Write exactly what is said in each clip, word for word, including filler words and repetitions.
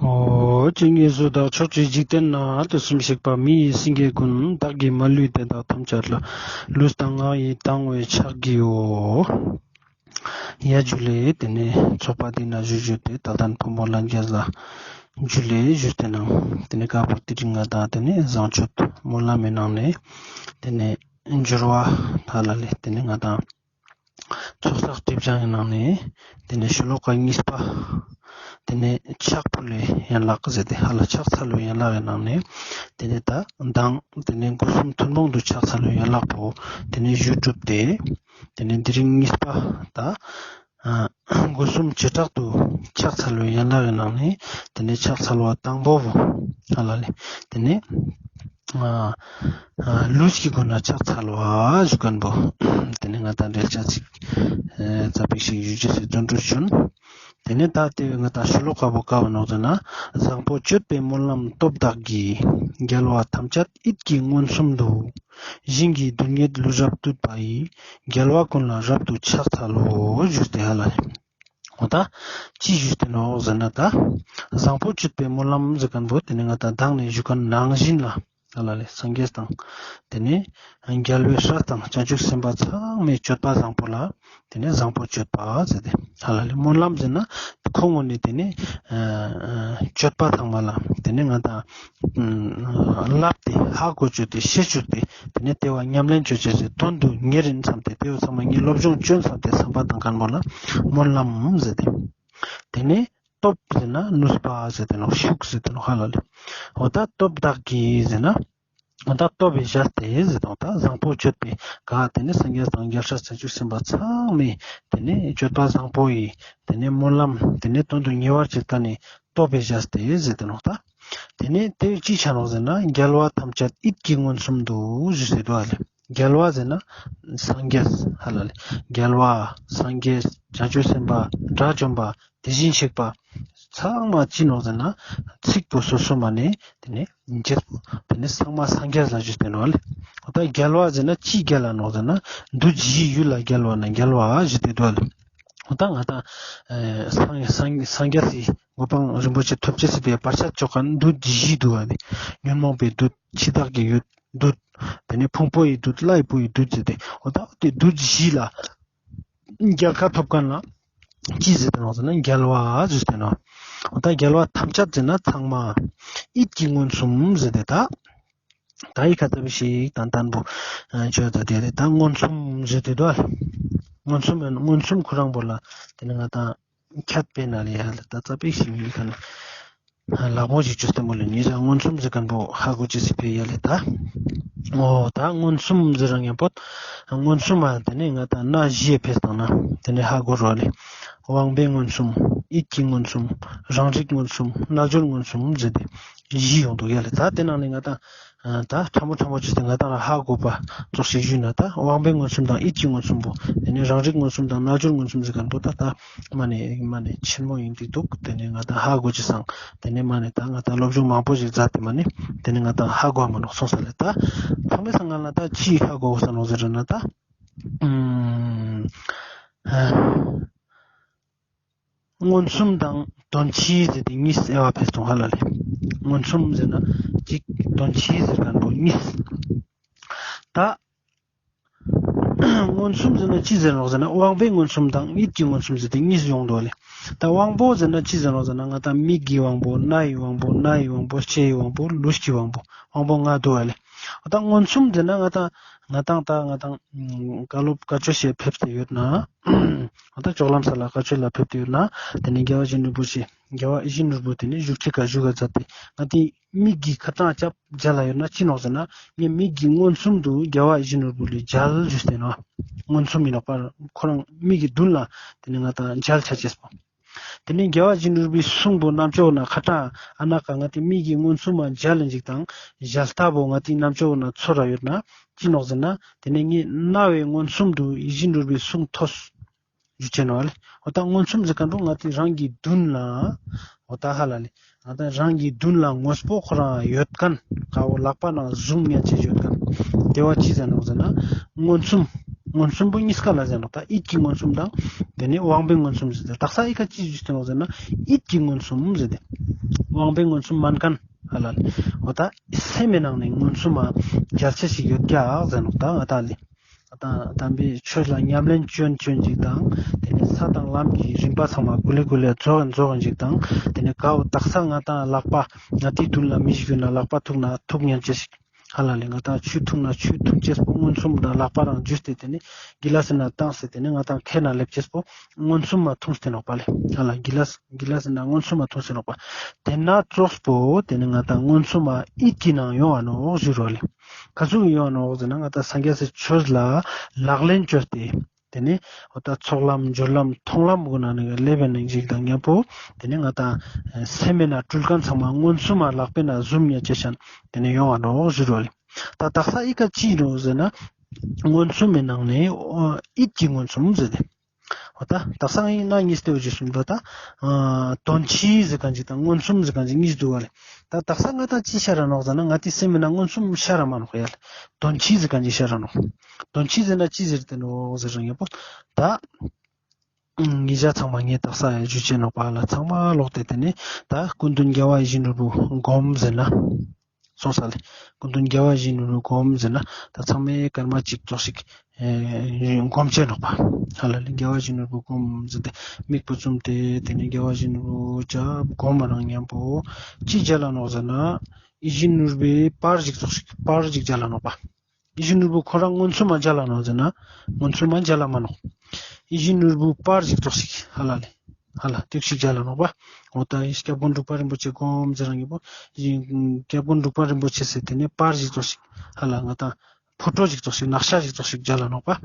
ཨོ། ཇི་སྙེད་སུ་དག་ཕྱོགས་བཅུའི་འཇིག་རྟེན་ན། དུས་གསུམ་གཤེགས་པ་མི་ཡི་སེང་གེ་ཀུན། བདག་གིས་མ་ལུས་དེ་དག་ཐམས་ཅད་ལ། ལུས་དང་ངག་ཡིད་དང་བས་ཕྱག་བགྱིའོ། ཡ་ཇུ་ལེ། དེ་ནས་ཚོགས་པ་འདི་ན་བཞུགས་བཞུགས་ཏེ་དད་ལྡན་ཕོ་མོ་ལྷན་རྒྱས་ལ་ཇུ་ལེ་ཞུས་ཏེ་ནང་། དེ་ནས་ཀ་བོ་དེ་རིང་ང་དང་དེ་ནས་བཟང་སྤྱོད་སྨོན་ལམ་མི་ནང་ནས་དེ་ནས་འབྱོར་བ་ཧ་ལ་ལེ། དེ་ནས་ང་དང་ཚོགས་བསགས་སྒྲིབ་སྦྱང་གི་ནང་ནས་དེ་ནས་ཤོ་ལོ་ཀ་གཉིས་པ། དེ་ནས་ཕྱག་ཕུལ་བའི་ཡན་ལག་ཟེར་ཏེ་ཧ་ལ་ཕྱག་འཚལ་བའི་ཡན་ལག་གི་ནང་ནས་དེ་ནས་ད་མདང་དེ་ནས་སྒོ་གསུམ་ཐུན་མོང་དུ་ཕྱག་འཚལ་བའི་ཡན་ལག་པོ་དེ་ནས་ཞུ་གྲུབ་སྟེ། དེ་ནས་དེ་རིང་གཉིས་པ་ད་ཨ་སྒོ་གསུམ་བྱེ་བྲག་ཏུ་ཕྱག་འཚལ་བའི་ཡན་ལག་གི་ནང་ནས་དེ་ནས་ཕྱག་འཚལ་བ་དང་པོ་བོ་ཧ་ལ་ལེ། དེ་ནས་ཨ་ཨ་ལུས་ཀྱི་སྒོ་ནས་ཕྱག་འཚལ་བ་ཞུ་མཁན་པོ། དེ་ནས་ང་དང་འགྲེལ་བཤད་ཅིག་ཨ་ཙ་པིག་ཞིག་ཞུ་རྒྱུ་ཞིག་བརྩོན་འགྲུས་ཞུ། དེ་ནས་ད་དེ་བས་ང་དང་ཤོ་ལོ་ཀ་བོ་ཀ་བོ་ནོག་ཟེར་ན། བཟང་པོ་སྤྱོད་པའི་སྨོན་ལམ་སྟོབས་དག་གིས། རྒྱལ་བ་ཐམས་ཅད་ཡིད་ཀྱིས་མངོན་སུམ་དུ། ཞིང་གི་རྡུལ་སྙེད་ལུས་རབ་བཏུད་པ་ཡི། རྒྱལ་བ་ཀུན་ལ་རབ་ཏུ་ཕྱག་འཚལ་ལོ་ཞུས་ཏེ་ཧ་ལ་ལེ། འོ་ད་ཅི་ཞུས་ཏེ་ནོག་ཟེར་ན། ད་བཟང་པོ་སྤྱོད་པའི་སྨོན་ལམ་ཟེར་མཁན་པོ་དེ་ནས་ང་དང་མདང་ནས་ཞུ་མཁན་ནང་བཞིན་ལ་ཧ་ལ་ལེ། སངས་རྒྱས་དང་དེ་ནས་རྒྱལ་བའི་སྲས་དང་བྱང་ཆུབ་སེམས་དཔའ་ཚང་མའི་སྤྱོད་པ་བཟང་པོ་ལ་དེ་ནས་བཟང་པོ་སྤྱོད་པ་ཟེར་ཏེ་ཧ་ལ་ལེ། སྨོན་ལམ་ཟེར་ན་ཁོ་ངོ་ནས་དེ་ནས་ཨ་སྤྱོད་པ་ཚང་མ་ལ་དེ་ནས་ང་དང་ཨ་བསླབས་ཏེ་ཧ་གོ་བཅུག་སྟེ་ཤེས་བཅུག་སྟེ་དེ་ནས་དེ་བ་ཉམས་ལེན་བཅོ་བྱས་སེ་དོན་དུ་གཉེར་ཡིན་བསམ་སྟེ་དེ་བ་ཚང་མ་ངས་སློབ་སྦྱོང་བཅོ་ཡིན་བསམ་སྟེ་བསམ་པ་བཏང་མཁན་པོ་ལ་སྨོན་ལམ་ཟེར་ཏེ། དེ་ནས་སྟོབས་ཟེར་ན་ནུས་པ་ཟེར་ཏེ་ནོག་ཤུགས་ཟེར་ཏེ་ནོག་ཧ་ལ་ལེ། འོ་ད་སྟོབས་དག་གིས་ཟེར་ན། འོ་ད་སྟོབས་པས་བཞག་སྟེ་ཟེར་དང་། ད་བཟང་པོ་སྤྱོད་པའི་ག་དེ་ནས་སངས་རྒྱས་དང་རྒྱལ་སྲས་བྱང་ཆུབ་སེམས་དཔའ་ཚང་མས་དེ་ནས་སྤྱོད་པ་བཟང་པོ་ཡི་དེ་ནས་སྨོན་ལམ་དེ་ནས་དོན་དུ་གཉེར་བར་བྱེད་མཁན་ནི་སྟོབས་པས་བཞག་སྟེ་ཟེར་ཏེ་ནོག་ད། དེ་ནས་དེ་ཅི་ཆ་ནོག་ཟེར་ན། རྒྱལ་བ་ཐམས་ཅད་ཡིད་ཀྱིས་མངོན་སུམ་དུ་ཞུས་ཏེ་འདུག་ཧ་ལེ། རྒྱལ་བ་ཟེར་ན་སངས་རྒྱས་ཧ་ལ་ལེ། རྒྱལ་བ་སངས་རྒྱས་བྱང་ཆུབ་སེམས་དཔའ་དགྲ་བཅོམ་པ་དེ་བཞིན་གཤེགས་པ་ཚང་མ་ཅི་ནོག་ཟེར་ན། ཚིག་པོ་སོ་སོ་མ་ནས་དེ་ནས་རྒྱས་པོ་དེ་ནས་ཚང་མ་སངས་རྒྱས་ལ་ཞུས་ཏེ་ནོག་ལེ། འོ་ད་རྒྱལ་བ་ཟེར་ན་ཅི་རྒྱལ་ལ་ནོག་ཟེར་ན། བདུད་བཞིའི་ཡུལ་ལ་རྒྱལ་བ་ན་རྒྱལ་བ་ཞུས་ཏེ་འདུག་ལེ། འོ་ད་ང་དང་ཨེ་སངས་སངས་སངས་རྒྱས་སི་གོ་འཕང་རིན་པོ་ཆེ་ཐོབ་ཅེས་སི་ཕིའ་བར་ཆད་གཅོག་མཁན་བདུད་བཞི་འདུག་ཨ་ནི། ཉོན་མོངས་པའི་བདུད། འཆི་བདག་གི་ཡུལ་བདུད། དེ་ནས་ཕུང་པོ་ཡི་བདུད། ལྷའི་བུ་ཡི་བདུད་ཟེར་ཏེ། འོ་ད་དེ་བདུད་བཞི་ལ་རྒྱལ་ཁ་ཐོབ་མཁན་ལ་ཅི་ཟེར་ཏེ་ནོག་ཟེར་ན་རྒྱལ་བ་ཟེར་ཏེ་ནོག་འོ་ད་རྒྱལ་བ་ཐམས་ཅད་ཟེར་ན་ཚང་མ་ཡིད་ཀྱིས་མངོན་སུམ་ཟེར་ཏེ་ད། ད་ཡི་ཁ་ཙ་པིག་ཞིག་ཏན་ཏན་པོ་ཨ་བཅོས་ད་དེ་རེད། ད་མངོན་སུམ་ཟེར་ཏེ་འདུག་ཨ། མངོན་སུམ་མངོན་སུམ་ཁོ་རང་པོ་ལ་དེ་ནས་ང་དང་ཁྱད་པའི་ནང་ལ་ཡ་ལེ། ད་ཙ་པིག་ཞིག་ཡི་ཁ་ན་ལག་མོ་ཞིག་བཅོས་ཏེ་མོ་ལེ། ཉེ་རང་མངོན་སུམ་ཟེར་མཁན་པོ་ཧ་གོ་ཅེས་སི་ཕིའ་ཡ་ལེ་ད། འོ་ད་མངོན་སུམ་ཟེར་རང་ཡང་པོ་མངོན་སུམ་མ་དེ་ནས་ང་དང་སྣ་བཞི་ཕེས་བཏང་ན་དེ་ནས་ཧ་གོ་རོགས་ལེ། དབང་པོའི་མངོན་སུམ། ཡིད་ཀྱི་མངོན་སུམ། རང་རིག་མངོན་སུམ། རྣལ་འབྱོར་མངོན་སུམ་ཟེར་ཏེ་བཞི་ཡོང་འདུག་ཡ་ལེ། ད་དེ་ནང་ནས་ང་དང་ཨ་ད་ཕྲ་མོ་ཕྲ་མོ་བཅོས་ཏེ་ང་དང་ཧ་གོ་བ་ཙོགས་ཤིག་ཞུས་ན། ད་དབང་པོའི་མངོན་སུམ་དང་ཡིད་ཀྱི་མངོན་སུམ་པོ། དེ་ནས་རང་རིག་མངོན་སུམ་དང་རྣལ་འབྱོར་མངོན་སུམ་ཟེར་མཁན་པོ་ད་ད་མ་ནས་མ་ནས་ཆེན་མོ་ཡིན་དེ་འདུག་དེ་ནས་ང་དང་ཧ་གོ་ཅེས་སང་། དེ་ནས་མ་ནས་ད་ང་དང་སློབ་སྦྱོང་མང་པོ་ཞིག་མཛད་དེ་མ་ནས་དེ་ནས་ང་དང་ཧ་གོ་མ་ནོག་སོང་ས་ལེ། ད་ཚང་མའི་སང་ང་ལ་ད་ཅི་ཧ་གོ་ས་ནོག་ཟེར་ན། ད་ཨུམ་ཨ། མངོན་སུམ་དང་དོན་སྤྱི་ཟེར་ཏེ་གཉིས་དབྱེ་བ་ཕེས་སོང་ཧ་ལ་ལེ། མངོན་སུམ་ཟེར་ན་གཅིག་དོན་སྤྱི་ཟེར་མཁན་པོ་གཉིས། ད་མངོན་སུམ་ཟེར་ན་ཅི་ཟེར་ནོག་ཟེར་ན། དབང་པོའི་མངོན་སུམ་དང་ཡིད་ཀྱི་མངོན་སུམ་ཟེར་ཏེ་གཉིས་ཡོང་འདུག་ལེ། ད་དབང་པོ་ཟེར་ན་ཅི་ཟེར་ནོག་ཟེར་ན། ང་དང་མིག་གི་དབང་པོ། རྣ་ཡི་དབང་པོ། སྣ་ཡི་དབང་པོ། ལྕེ་ཡི་དབང་པོ། ལུས་ཀྱི་དབང་པོ། དབང་པོ་ལྔ་འདུག་ལེ། ད་མངོན་སུམ་ཟེར་ན་ང་དང་ང་དང་ད་ང་དང་བཀའ་སློབ་བཀའ་ཆོས་ཤིག་ཕེབས་ཏེ་ཡོད་ན། ང་དང་ཅོག་ལམ་ས་ལ་བཀའ་ཆོས་ལ་ཕེབས་ཏེ་ཡོད་ན། དེ་ནས་རྒྱལ་བ་ཡིད་བཞིན་ནོར་བུ་ཞིག་རྒྱལ་བ་ཡིད་བཞིན་ནོར་བུ་དེ་ནས་བཞུགས་ཁྲི་ཀ་བཞུགས་ག་མཛད་དེ་ང་དང་མིག་གི་ཁ་གྲངས་རྐྱབ་མཇལ་ལ་ཡོད་ན་ཅི་ནོག་ཟེར་ན། ངས་མིག་གི་མངོན་སུམ་དུ་རྒྱལ་བ་ཡིད་བཞིན་ནོར་བུ་ལ་མཇལ་ཞུས་ཏེ་ནོག་མངོན་སུམ་ཡིན་ནོག་པ། ཁོ་རང་མིག་གི་མདུན་ལ་དེ་ནས་ང་དང་མཇལ་ཆ་ཅེས་པོ། དེ་ནས་རྒྱལ་བ་ཡིད་བཞིན་ནོར་བུའི་གསུང་པོ་རྣམ་ཅོག་ན་ཁ་གྲངས་ཨ་ན་ཀ་ང་དང་མིག་གི་མངོན་སུམ་མ་མཇལ་ལེན་ཅིག་དང་། མཇལ་ལྟ་བོ་ང་དང་རྣམ་ཅོག་ན་ཚོར་ར་ཡོད་ན་ཅི་ནོག་ཟེར་ན། དེ་ནས་ངས་རྣ་བའི་མངོན་སུམ་དུ་ཡིད་བཞིན་ནོར་བུའི་གསུང་ཐོས། ཞུ་ཅེས་ནོག་ལེ། འོ་ད་མངོན་སུམ་ཟེར་མཁན་པོ་ང་དང་རང་གི་མདུན་ལ། འོ་ད་ཧ་ལ་ལེ། ང་དང་རང་གི་མདུན་ལ་དངོས་པོ་ཁོ་རང་ཡོད་མཁན། ཀ་བོ་ལག་པ་ནང་བཟུང་ཉན་ཅེས་ཡོད་མཁན། དེ་བ་ཅི་ཟེར་ནོག་ཟེར་ན། མངོན་སུམ། མངོན་སུམ་པོ་གཉིས་ཀ་ལ་ཟེར་ནོག་ད་ཡིད་ཀྱི་མངོན་སུམ་དང་། དེ་ནས་དབང་པོའི་མངོན་སུམ་ཟེར་ཏེ། དག་ས་ཡི་ཁ་ཅི་ཞུས་ཏེ་ནོག་ཟེར་ན། ཡིད་ཀྱི་མངོན་སུམ་ཟེར་ཏེ། དབང་པོའི་མངོན་སུམ་མན་ཁན་ཧ་ལ་ལེ། འོ་ད་སེམས་མི་ནང་ནེ་མངོན་སུམ་མ་རྒྱལ་ཆ་ཞིག་ཡོད་ཀྱག་ཟེར་ནོག་ད་ང་ཏང་ལེ། ང་ཏང་དམ་པའི་ཆོས་ལ་ཉམས་ལེན་ཅོན་ཅོན་ཅིག་དང་། དེ་ནེ་ས་དང་ལམ་གྱི་རིམ་པ་ཚང་མ་གུ་ལེ་གུ་ལེ་རྫོགས་རྫོགས་ཅིག་དང་། དེ་ནེ་གའོ་དག་ས་ང་ཏང་ལག་པ་ང་ཏིའི་དུན་ལ་མི་ཞིག་ཡོད་ན་ལག་པ་ཐུག་ན་ཐུག་ཉན་ཅེས་ཤིག་ཧ་ལ་ལེ། ང་ཏང་ཆུ་འཐུང་ན་ཆུ་འཐུང་ཅེས་པོ་མངོན་སུམ་དང་ལག་པ་རང་འཇུས་ཏེ་དེ་ནེ་གི་ལ་སི་ནང་བཏང་སྟེ་དེ་ནེ་ང་ཏང་ཁྱེར་ན་ལེབ་ཅེས་པོ་མངོན་སུམ་མ་འཐུང་སྟེ་ནོག་པ་ལེ། ཧ་ལ་གི་ལ་སི་གི་ལ་སི་ནང་མངོན་སུམ་མ་འཐུང་སྟེ་ནོག་པ། དེ་ན་ཙོགས་པོ་དེ་ནེ་ང་ཏང་མངོན་སུམ་མ་ཡིད་ཀྱི་ནང་ཡོང་བ་ནོག་ཞུ་རོག་ལེ། ག་ཟུག་ཡོང་བ་ནོག་ཟེར་ན་ང་ཏང་སངས་རྒྱས་སི་ཆོས་ལ་ལག་ལེན་ཅོས་ཏེ། དེ་ནེ་འོ་ད་ཚོགས་ལམ་སྦྱོར་ལམ་མཐོང་ལམ་གུན་ནང་ནེ་ལེབ་པའི་ནང་ཞིག་དང་མཉམ་པོ་དེ་ནེ་ང་ཏང་སེམས་མི་ནང་སྤྲུལ་ཁན་ཚང་མ་མངོན་སུམ་མ་ལག་པའི་ནང་ཟུམ་ཉན་ཅེས་ཤིག་དེ་ནེ་ཡོང་བ་ནོག་ཞུ་རོག་ལེ། ད་དག་ས་ཨི་ཀ་ཅི་ནོག་ཟེར་ན་མངོན་སུམ་མི་ནང་ནེ་ཡིད་ཀྱི་མངོན་སུམ་ཟེར་ཏེ། འོ་ད་དག་ས་ཨི་ན་གཉིས་ཏེ་འོ་ཅི་གསུངས་པ་ད་དོན་སྤྱི་ཟེར་ཁན་ཅིག་དང་མངོན་སུམ་ཟེར་ཁན་ཅིག་གཉིས་འདུག་པ་ལེ། ད་དག་ས་ང་ཏང་ཅི་ཤར་ར་ནོག་ཟེར་ན་ང་ཏིའི་སེམས་མི་ནང་མངོན་སུམ་ཤར་ར་མ་ནོག་ཡ་ལེ། དོན་སྤྱི་ཟེར་ཁན་ཅིག་ཤར་ར་ནོག་དོན་སྤྱི་ཟེར་ན་ཅི་ཟེར་ཏེ་ནོག་ཟེར་རང་ཡོད་པོ། ད་ཉེ་ཞ་ཚང་མ་ངས་དག་ས་ཡ་ཞུ་ཅེས་ནོག་པ་ལ་ཚང་མ་ལོག་སྟེ་དེ་ནེ་ད་སྐུ་མདུན་རྒྱལ་བ་ཡིད་བཞིན་ནོར་བུ་སྒོམ་ཟེར་ན། སོང་ས་ལེ། སྐུ་མདུན་རྒྱལ་བ་ཡིད་བཞིན་ནོར་བུ་སྒོམ་ཟེར་ན་ད་ཚང་མའི་སྐར་མ་གཅིག་ཙོགས་ཤིག་སྒོམ་ཅེས་ནོག་པ། ཧ་ལ་ལེ་རྒྱལ་བ་ཡིད་བཞིན་ནོར་བུ་སྒོམ་ཟེར་ཏེ་མིག་པོ་བཙུམས་ཏེ་དེ་ནེ་རྒྱལ་བ་ཡིད་བཞིན་ནོར་བུ་ཅ་སྒོམ་མ་རང་མཉམ་པོ་ཅི་མཇལ་ལ་ནོག་ཟེར་ན་ཡིད་བཞིན་ནོར་བུའི་པར་ཞིག་ཙོགས་ཤིག་པར་ཞིག་མཇལ་ལ་ནོག་པ། ཡིད་བཞིན་ནོར་བུ་ཁོ་རང་མངོན་སུམ་མ་མཇལ་ལ་ནོག་ཟེར་ན་མངོན་སུམ་མ་མཇལ་ལ་མ་ནོག་ཡིད་བཞིན་ནོར་བུ་པར་ཞིག་ཙོགས་ཤིག་ཧ་ལ་ལེ། ཧ་ལ་ཏིག་ཤིག་མཇལ་ལ་ནོག་པ། འོ་ད་སྐྱབས་མགོན་འབྲུག་པ་རིན་པོ་ཆེ་སྒོམ་ཟེར་རང་ཡོད་པོ། སྐྱབས་མགོན་འབྲུག་པ་རིན་པོ་ཆེ་ཟེར་ཏེ་ནེ་པར་ཞིག་ཙོགས་ཤིག་ཧ་ལ་ང་ཏང་ཕོ་ཊོ་ཞིག་ཙོགས་ཤིག་ནག་ཤ་ཞིག་ཙོགས་ཤིག་མཇལ་ལ་ནོག་པ།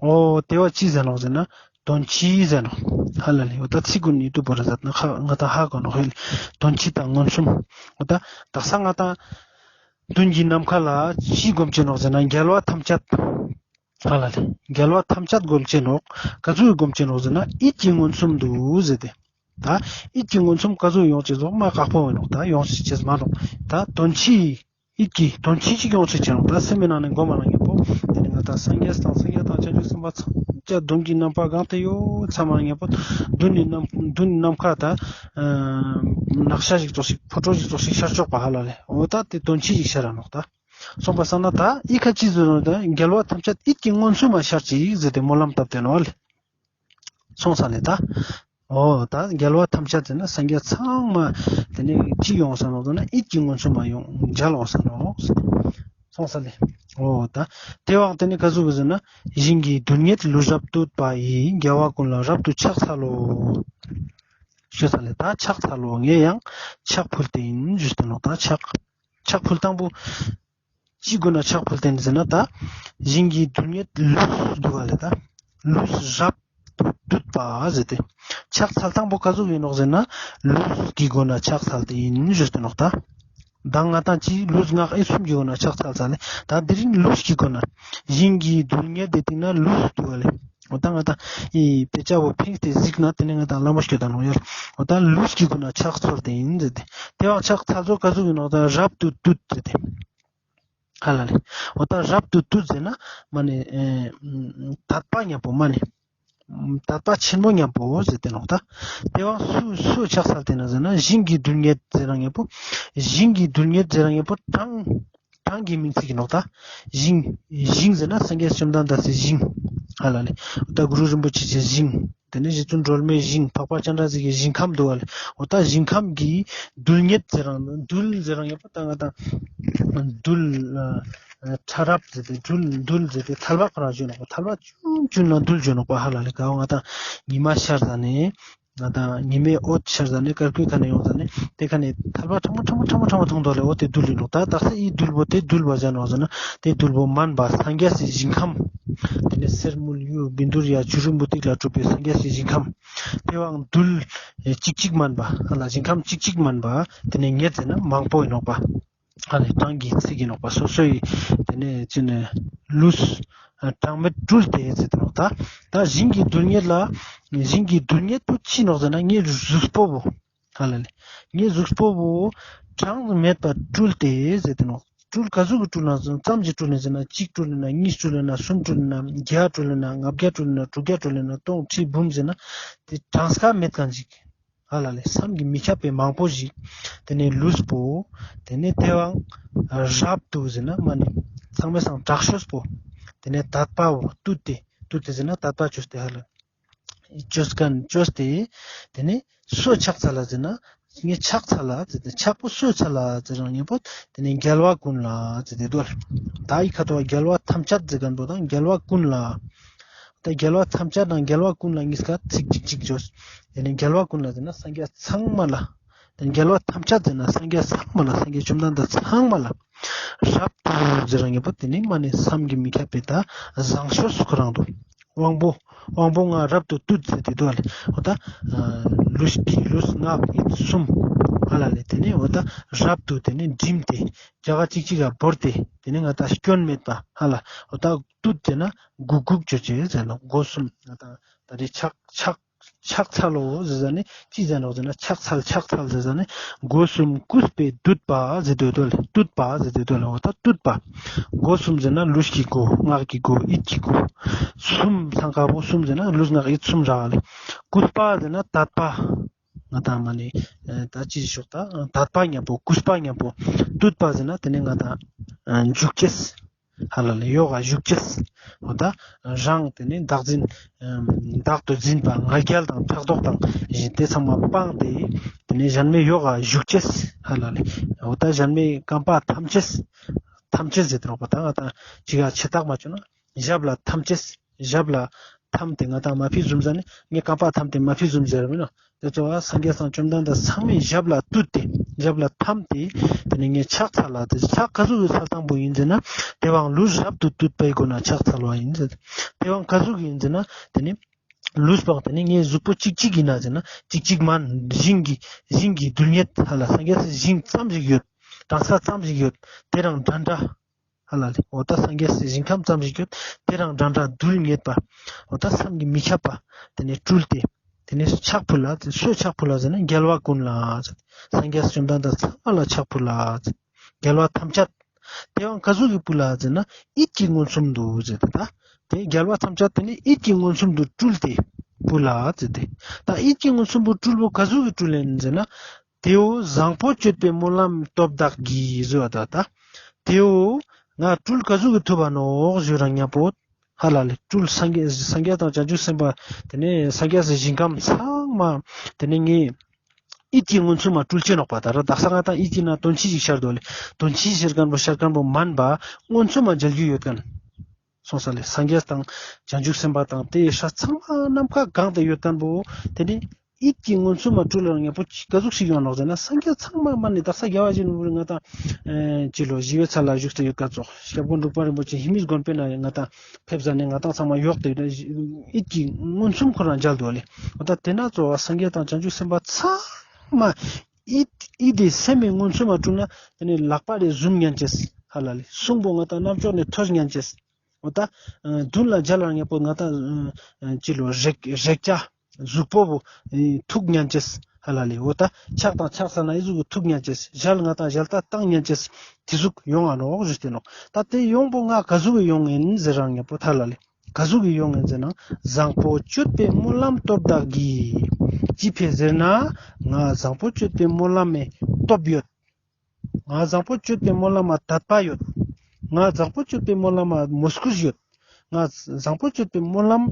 འོ་དེ་བོ་ཅི་ཟེར་ནོག་ཟེར་ན་དོན་སྤྱི་ཟེར་ནོག་ཧ་ལ་ལེ། འོ་ད་ཚིག་གུན་ནི་ཏུ་བོ་ར་ཟེར་ན་ང་ཏང་ཧ་གོ་ནོག་ཧེ་ལེ། དོན་སྤྱི་དང་མངོན་སུམ། འོ་ད་དག་ས་ང་ཏང་མདུན་གྱི་ནམ་མཁའ་ལ་ཅི་སྒོམ་ཅེས་ནོག་ཟེར་ན་རྒྱལ་བ་ཐམས་ཅད། ཧ་ལ་ལེ། རྒྱལ་བ་ཐམས་ཅད་སྒོམ་ཅེས་ནོག་ག་ཟུག་སྒོམ་ཅེས་ནོག་ཟེར་ན་ཡིད་ཀྱི་མངོན་སུམ་དུ་ཟེར་ཏེ། ད་ཡིད་ཀྱི་མངོན་སུམ་ག་ཟུག་ཡོང་ཅེས་ནོག་མ་ཁག་པོ་ཡིན་ནོག་ད་ཡོང་ཅེས་མ་ནོག་ད་དོན་སྤྱི་ཡིད་ཀྱི་དོན་སྤྱི་ཅིག་ཡོང་ཅེས་ནོག་ད་སེམས་མི་ནང་ནེ་སྒོམ་མ་ནང་ཉམ་པོ་དེ་ནེ་ང་ཏང་སངས་རྒྱས་དང་སངས་རྒྱས་དང་བྱང་ཆུབ་སེམས་དཔའ་ཚང་ཀྱ་མདུན་གྱི་ནམ་མཁའ་གང་དེ་ཡོད་ཚང་མ་ཉམ་པོ་མདུན་ནི་ནམ་མདུན་ནི་ནམ་མཁའ་ད་ནག་ཤ་ཞིག་ཙོགས་ཤིག་ཕོ་ཊོ་ཞིག་ཙོགས་ཤིག་ཤར་ཆོག་པ་ཧ་ལ་ལེ། འོ་ད་དེ་དོན་སྤྱི་ཞིག་ཤར་ར་ནོག་ད། སོང་པ་སང་ན་ད་ཡི་ཁ་ཅི་ཟེར་ནོག་ད་རྒྱལ་བ་ཐམས་ཅད་ཡིད་ཀྱི་མངོན་སུམ་མ་ཤར་ཅིག་ཟེར་ཏེ་སྨོན་ལམ་བཏབ་སྟེ་ནོག་ལེ། སོང་ས་ལེ་ད། འོ་ད་རྒྱལ་བ་ཐམས་ཅད་ཟེར་ན་སངས་རྒྱས་ཚང་མ་དེ་ནེ་ཅི་ཡོང་ས་ནོག་ཟེར་ན་ཡིད་ཀྱི་མངོན་སུམ་མ་ཡོང་མཇལ་འོང་ས་ནོག། སོང་ས་ལེ། འོ་ད་དེ་བང་དེ་ནེ་ག་ཟུག་གི་ཟེར་ན་ཞིང་གི་རྡུལ་སྙེད་ལུས་རབ་བཏུད་པ་ཡིས་རྒྱལ་བ་ཀུན་ལ་རབ་ཏུ་ཕྱག་འཚལ་ལོ། ཞུ་ས་ལེ་ད་ཕྱག་འཚལ་ལོ་ངས་ཡང་ཕྱག་ཕུལ་ཏེ་ཡིན་ཞུས་ཏེ་ནོག་ད་ཕྱག་ཕྱག་ཕུལ་སྟངས་པོ། ཅི་དགོས་ན་ཕྱག་ཕུལ་ཏེ་ཟེར་ན་ད། ཞིང་གི་རྡུལ་སྙེད་ལུས་འདུག་པ་ལེ་ད། ལུས་རབ་ཏུ་བཏུད་པ་ཟེར་ཏེ། ཕྱག་འཚལ་སྟངས་པོ་ག་ཟུག་ཡིན་ནོག་ཟེར་ན། ལུས་ཀྱི་སྒོ་ནས་ཕྱག་འཚལ་ཏེ་ཡིན་ཞུས་ཏེ་ནོག་ད། ད་ང་ཏང་ཅི་ལུས་ངག་ཡིད་གསུམ་གྱི་སྒོ་ནས་ཕྱག་འཚལ་ས་ལེ། ད་དེ་རིང་ལུས་ཀྱི་སྒོ་ནས། ཞིང་གི་རྡུལ་སྙེད་དེ་སྟེང་ན་ལུས་འདུག་པ་ལེ། འོ་ད་ང་ཏང་ཨི་དཔེ་ཆ་བོ་ཕིངས་ཏེ་གཟིགས་ན་དེ་ནེ་ང་ཏང་ལམ་པོ་སྐྱོད་ད་ནོག་ཡ། འོ་ད་ལུས་ཀྱི་སྒོ་ནས་ཕྱག་འཚལ་ཏེ་ཡིན་ཟེར་ཏེ། དེ་བང་ཕྱག་འཚལ་ཚོ་ག་ཟུག་ཡིན་ནོག་ད་རབ་ཏུ་བཏུད་ཟེར་ཏེ། ཧ་ལ་ལེ། འོ་ད་རབ་ཏུ་བཏུད་ཟེར་ན་མ་ནེ་ཨེ་དད་པ་ཉམ་པོ་མ་ནེ། དད་པ་ཆེན་པོ་ཉམ་པོ་ཟེར་ཏེ་ནོག་ད། དེ་བང་སུ་སུ་ཕྱག་འཚལ་ཏེ་ན་ཟེར་ན་ཞིང་གི་རྡུལ་སྙེད་ཟེར་རང་ཉམ་པོ། ཞིང་གི་རྡུལ་སྙེད་ཟེར་རང་ཉམ་པོ་གྲངས་གྲངས་ཀྱི་མིང་ཚིག་ཡིན་ནོག་ད། ཞིང་ཞིང་ཟེར་ན་སངས་རྒྱས་བཅོམ་ལྡན་འདས་སི་ཞིང་། ཧ་ལ་ལེ། འོ་ད་གུ་རུ་རིན་པོ་ཆེ་ཞིང་། དེ་ནེ་རྗེ་བཙུན་སྒྲོལ་མའི་ཞིང་། འཕགས་པ་སྤྱན་རས་གཟིགས་ཀྱི་ཞིང་ཁམས་འདུག་པ་ལེ། འོ་ད་ཞིང་ཁམས་ཀྱི་རྡུལ་སྙེད་ཟེར་རང་རྡུལ་ཟེར་རང་ཡོད་པ་ད་ང་ཏང་རྡུལ་ཕྲ་རབ་ཟེར་ཏེ་རྡུལ་རྡུལ་ཟེར་ཏེ་ཐལ་བ་ཁོ་རང་ཞུ་ནོག་པ། ཐལ་བ་ཆུང་ཆུང་ན་རྡུལ་ཞུ་ནོག་པ་ཧ་ལ་ལེ། ག་བོ་ང་ཏང་ཉི་མ་ཤར་ཟ་ནེ་ང་ཏང་ཉི་མའི་འོད་ཤར་ཟ་ནེ་སྐར་ཁུའི་ཁ་ནེ་ཡོང་ཟ་ནེ་དེ་ཁ་ནེ་ཐལ་བ་ཕྲ་མོ་ཕྲ་མོ་ཕྲ་མོ་ཕྲ་མོ་མཐོང་དོ་ལེ། འོ་དེ་རྡུལ་ཡིན་ནོག་ད། དག་ས་ཨི་རྡུལ་བོ་དེ་རྡུལ་བ་ཟེར་ནོག་ཟེར་ན་དེ་རྡུལ་བོ་མན་པ་སངས་རྒྱས་སི་ཞིང་ཁམས། དེ་ནེ་གསེར་དངུལ་གཡུ་བཻ་ཌཱུརྱ་བྱུ་རུ་མུ་ཏིག་ལས་གྲུབ་པའི་སངས་རྒྱས་སི་ཞིང་ཁམས། དེ་བང་རྡུལ་ཨེ་གཅིག་གཅིག་མན་པ་ཧ་ལ་ཞིང་ཁམས་གཅིག་གཅིག་མན་པ་དེ་ནེ་སྙེད་ཟེར་ན་མང་པོ་ཡིན་ནོག་པ། ཧ་ལ་གྲངས་ཀྱི་ཚིག་ཡིན་ནོག་པ། སོ་སོའི་དེ་ནེ་ཅི་ནེ་ལུས་གྲངས་མེད་སྤྲུལ་ཏེ་ཟེར་ཏེ་ནོག་ད། ད་ཞིང་གི་རྡུལ་སྙེད་ལ་ཞིང་གི་རྡུལ་སྙེད་པོ་ཅི་ནོག་ཟེར་ན་ངའི་གཟུགས་པོ་བོ། ཧ་ལ་ལེ། ངའི་གཟུགས་པོ་བོ་གྲངས་མེད་པ་སྤྲུལ་ཏེ་ཟེར་ཏེ་ནོག། སྤྲུལ་ག་ཟུག་གི་སྤྲུལ་ན་ཙམ་ཞིག་སྤྲུལ་ནེ་ཟེར་ན་གཅིག་སྤྲུལ་ན་གཉིས་སྤྲུལ་ན་གསུམ་སྤྲུལ་ན་བརྒྱ་སྤྲུལ་ན་ལྔ་བརྒྱ་སྤྲུལ་ན་དྲུག་བརྒྱ་སྤྲུལ་ན་སྟོང་ཁྲི་འབུམ་ཟེར་ན་དེ་གྲངས་ཀ་མེད་ཁན་ཞིག། ཧ་ལ་ལེ་བསམ་གྱིས་མི་ཁྱབ་པའི་མང་པོ་ཞིག་དེ་ནས་ལུས་པོ་དེ་ནས་དེ་བའང་རབ་ཏུ་ཟེར་ན་མ་ནི་ཚང་མའི་སང་དྲག་ཤོས་པོ་དེ་ནས་དད་པ་བོ་བཏུད་དེ་བཏུད་དེ་ཟེར་ན་དད་པ་བཅོས་ཏེ་ཧ་ལ་བཅོས་མཁན་བཅོས་ཏེ་དེ་ནས་སུ་ཆགས་ཚར་ལ་ཟེར་ན་ངས་ཆགས་ཚར་ལ་ཟེར་ཏེ་ཆགས་པོ་སུ་ཚར་ལ་ཟེར་རང་ཉན་པོ་དེ་ནས་རྒྱལ་བ་ཀུན་ལ་ཟེར་ཏེ་འདུག་ལེ། ད་ཡི་ཁ་ཐོག་རྒྱལ་བ་ཐམས་ཅད་ཟེར་མཁན་པོ་དང་རྒྱལ་བ་ཀུན་ལ། ད་རྒྱལ་བ་ཐམས་ཅད་དང་རྒྱལ་བ་ཀུན་ལ་གཉིས་ཀ་ཚིག་གཅིག་གཅིག་བཅོས། དེ་ནས་རྒྱལ་བ་ཀུན་ལ་ཟེར་ན་སངས་རྒྱས་ཚང་མ་ལ། དེ་ནས་རྒྱལ་བ་ཐམས་ཅད་ཟེར་ན་སངས་རྒྱས་ཚང་མ་ལ་སངས་རྒྱས་བཅོམ་ལྡན་འདས་ཚང་མ་ལ། རབ་ཏུ་ཟེར་རང་ཉན་པོ་དེ་ནི་མ་ནི་བསམ་གྱིས་མི་ཁྱབ་པའི་ད་བཟང་ཤོས་སུ་ཁོ་རང་འདུག་དབང་པོ། དབང་པོ་ལྔ་རབ་ཏུ་བཏུད་ཟེར་ཏེ་འདུག་ལེ། འོ་ད་ལུས་ཀྱི་ལུས་ངག་ཡིད་གསུམ་ཧ་ལ་ལེ། དེ་ནས་འོ་ད་རབ་ཏུ་དེ་ནས་བསྒྲིམས་ཏེ་རྒྱ་ག་གཅིག་གཅིག་ག་བོར་ཏེ་དེ་ནས་ང་ད་སྐྱོན་མེད་པ་ཧ་ལ་འོ་ད་བཏུད་དེ་ན་གུག་གུག་ཅོ་ཅེས་ཟེར་ན་སྒོ་གསུམ་ང་ད་ད་རེ་ཆགས་ཆགས་ཆགས་ཚར་ལོ་ཟེར་ཟ་ནི་ཅི་ཟེར་ནོག་ཟེར་ན་ཆགས་ཚར་ཆགས་ཚར་ཟེར་ཟ་ནི་སྒོ་གསུམ་གུས་པས་བཏུད་པ་ཟེར་དོ་དོ་ལེ། བཏུད་པ་ཟེར་དོ་དོ་ལེ། འོ་ད་བཏུད་པ། སྒོ་གསུམ་ཟེར་ན་ལུས་ཀྱི་སྒོ་ངག་གི་སྒོ་ཡིད་ཀྱི་སྒོ་གསུམ་སང་ཀ་བོ་གསུམ་ཟེར་ན་ལུས་ངག་ཡིད་གསུམ་རག་ལེ། གུས་པ་ཟེར་ན་དད་པ། ང་དང་མ་ནི་ད་ཅི་ཞིག་ད་དད་པ་ཉམ་པོ་གུས་པ་ཉམ་པོ། བཏུད་པ་ཟེར་ན་དེ་ནི་ང་དང་འཇུག་ཅེས། ཧ་ལ་ལེ་ཡོག་ག་ཞུགས་ཅེས། འོ་ད་རང་དེ་ནི་བདག་འཛིན་བདག་ཏུ་འཛིན་པ་ང་རྒྱལ་དང་ཕྲག་དོག་དང་ཞེན་དེ་ཚང་མ་སྤངས་ཏེ་དེ་ནི་གཞན་མའི་ཡོག་ག་ཞུགས་ཅེས་ཧ་ལ་ལེ། འོ་ད་གཞན་མའི་རྐང་པ་ཐམས་ཅད་ཐམས་ཅད་ཟེར་ཏེ་རོགས་པ་ད་ང་དང་ཅི་ག་ཆེ་ཐག་མ་ཆོད་ན་ཞབས་ལ་ཐམས་ཅད་ཞབས་ལ་ཐམས་ཏེ་ང་དང་མ་ཕི་བཟུམ་ཟ་ནི་ངའི་རྐང་པ་ཐམས་ཏེ་མ་ཕི་བཟུམ་ཟེར་མིན་ནོ། དེ་ཚོ་བ་སངས་རྒྱས་དང་བཅོམ་ལྡན་འདས་ཚང་མའི་ཞབས་ལ་བཏུད་དེ་ཞབས་ལ་ཐམས་ཏེ་དེ་ནི་ངས་ཆགས་ཚར་ལ་དེ་ཆགས་ག་ཟུག་གི་ཚར་དང་པོ་ཡིན་ཟེར་ན་དེ་བའང་ལུས་རབ་ཏུ་བཏུད་པའི་སྒོ་ན་ཆགས་ཚར་བ་ཡིན་ཟེར། དེ་བའང་ག་ཟུག་གི་ཡིན་ཟེར་ན་དེ་ནི་ལུས་པའང་དེ་ནི་ངའི་གཟུགས་པོ་གཅིག་གཅིག་ཡིན་ན་ཟེར་ན་གཅིག་གཅིག་མན་ཞིང་གི་ཞིང་གི་རྡུལ་སྙེད་ཧ་ལ་སངས་རྒྱས་སི་ཞིང་ཙམ་ཞིག་ཡོད། གྲང་ས་ཙམ་ཞིག་ཡོད། དེ་རང་འདྲ་འདྲ། ཧ་ལ་ལེ། འོ་ད་སངས་རྒྱས་སི་ཞིང་ཁམས་ཙམ་ཞིག་ཡོད། དེ་རང་འདྲ་འདྲ་རྡུལ་སྙེད་པ། འོ་ད་བསམ་གྱིས་མི་ཁྱབ་པ། དེ་ནས་སྤྲུལ་ཏེ། དེ་ནས་ཕྱག་ཕུལ་ལ་ཟེར། སུ་ཕྱག་ཕུལ་ལ་ཟེར་ན་རྒྱལ་བ་ཀུན་ལ་ཟེར། སངས་རྒྱས་བཅོམ་ལྡན་འདས་ཚང་མ་ལ་ཕྱག་ཕུལ་ལ་ཟེར། རྒྱལ་བ་ཐམས་ཅད། དེའང་ག་ཟུག་གི་ཕུལ་ལ་ཟེར་ན་ཡིད་ཀྱི་མངོན་སུམ་དུ་ཟེར་ཏེ་ད། དེ་རྒྱལ་བ་ཐམས་ཅད་དེ་ནི་ཡིད་ཀྱི་མངོན་སུམ་དུ་སྤྲུལ་ཏེ་ཕུལ་ལ་ཟེར་ཏེ། ད་ཡིད་ཀྱི་མངོན་སུམ་དུ་སྤྲུལ་བོ་ག་ཟུག་གི་སྤྲུལ་ལེན་ཟེར་ན། དེའོ་བཟང་པོ་སྤྱོད་པའི་སྨོན་ལམ་སྟོབས་དག་གིས་ཟེར་བ་ད་ད། དེའོ་ང་སྤྲུལ་ག་ཟུག་གི་ཐུབ་བ་ནོག་ཞུ་རང་ཉམ་པོ། ཧ་ལ་ལེ། སྤྲུལ་སངས་རྒྱས་སངས་རྒྱས་དང་བྱང་ཆུབ་སེམས་དཔའ་དེ་ནས་སངས་རྒྱས་སི་ཞིང་ཁམས་ཚང་མ་དེ་ནས་ངས་ཡིད་ཀྱི་མངོན་སུམ་མ་སྤྲུལ་ཅེས་ནོག་པ། ད་ར་དག་ས་ང་དང་ཡིད་ཀྱི་ན་དོན་ཆེན་ཞིག་ཤར་དོ་ལེ། དོན་ཆེན་ཤར་མཁན་པོ་ཤར་མཁན་པོ་མན་པ་མངོན་སུམ་མ་མཇལ་རྒྱུ་ཡོད་མཁན། སོང་ས་ལེ། སངས་རྒྱས་དང་བྱང་ཆུབ་སེམས་དཔའ་དང་དེ་ཡི་སྲས་ཚང་མ་ནམ་མཁའ་གང་དུ་ཡོད་མཁན་པོ། དེ་ནི་ཡིད་ཀྱི་མངོན་སུམ་མ་སྤྲུལ་ལ་ངས་པོ་ཅི་ག་ཟུག་ཞིག་ཡོང་ནོག་ཟེར་ན། སངས་རྒྱས་ཚང་མ་མ་ནི་དག་ས་རྒྱལ་བ་ཡིད་བཞིན་ནོར་བུ་ང་དང་ཅི་ལོ་ཞི་བའི་ཚལ་ལ་བཞུགས་ཏེ་ཡོད་མཁན་ཙོགས། སྐྱབས་མགོན་འབྲུག་པ་རིན་པོ་ཆེ་ཧེ་མིས་དགོན་པའི་ནང་ང་དང་ཕེབས་ཟ་ནས་ང་དང་ཚང་མ་ཡོག་ཏེ་ཡོད་ན་ཡིད་ཀྱི་མངོན་སུམ་ཁོ་རང་མཇལ་དོ་ལེ། འོ་ད་དེ་ན་ཙོགས་སངས་རྒྱས་དང་བྱང་ཆུབ་སེམས་དཔའ་ཚང་མ་ཡིད་ཡིད་དེ་སེམས་མི་མངོན་སུམ་མ་སྤྲུལ་ན་དེ་ནི་ལག་པ་རེ་ཟུམ་ཉན་ཅེས་ཧ་ལ་ལེ། གསུང་པོ་ང་དང་རྣམ་ཅོག་ནས་ཐོས་ཉན་ཅེས། འོ་ད་མདུན་ལ་མཇལ་ལ་ངས་པོ་ང་དང་ཅི་ལོ་རེག་རེག་བྱ་གཟུགས་པོ་བོ་ཐུག་ཉན་ཅེས་ཧ་ལ་ལེ། འོ་ད་ཕྱག་དང་ཕྱག་ས་ན་ཨི་ཟུག་གི་ཐུག་ཉན་ཅེས། ཞལ་ང་དང་ཞལ་ཏ་བཏང་ཉན་ཅེས་དེ་ཟུག་ཡོང་ང་ནོག་ཞུས་ཏེ་ནོག། ད་དེ་ཡོང་པོ་ང་ག་ཟུག་གི་ཡོང་ངིན་ཟེར་རང་ངས་པོ་ཧ་ལ་ལེ། ག་ཟུག་གི་ཡོང་ངིན་ཟེར་ན། བཟང་པོ་སྤྱོད་པའི་སྨོན་ལམ་སྟོབས་དག་གིས། ཅི་ཕི་ཟེར་ན། ང་བཟང་པོ་སྤྱོད་པའི་སྨོན་ལམ་མི་སྟོབས་ཡོད། ང་བཟང་པོ་སྤྱོད་པའི་སྨོན་ལམ་མ་དད་པ་ཡོད། ང་བཟང་པོ་སྤྱོད་པའི་སྨོན་ལམ་མ་མོས་གུས་ཡོད། ང་བཟང་པོ་སྤྱོད་པའི་སྨོན་ལམ་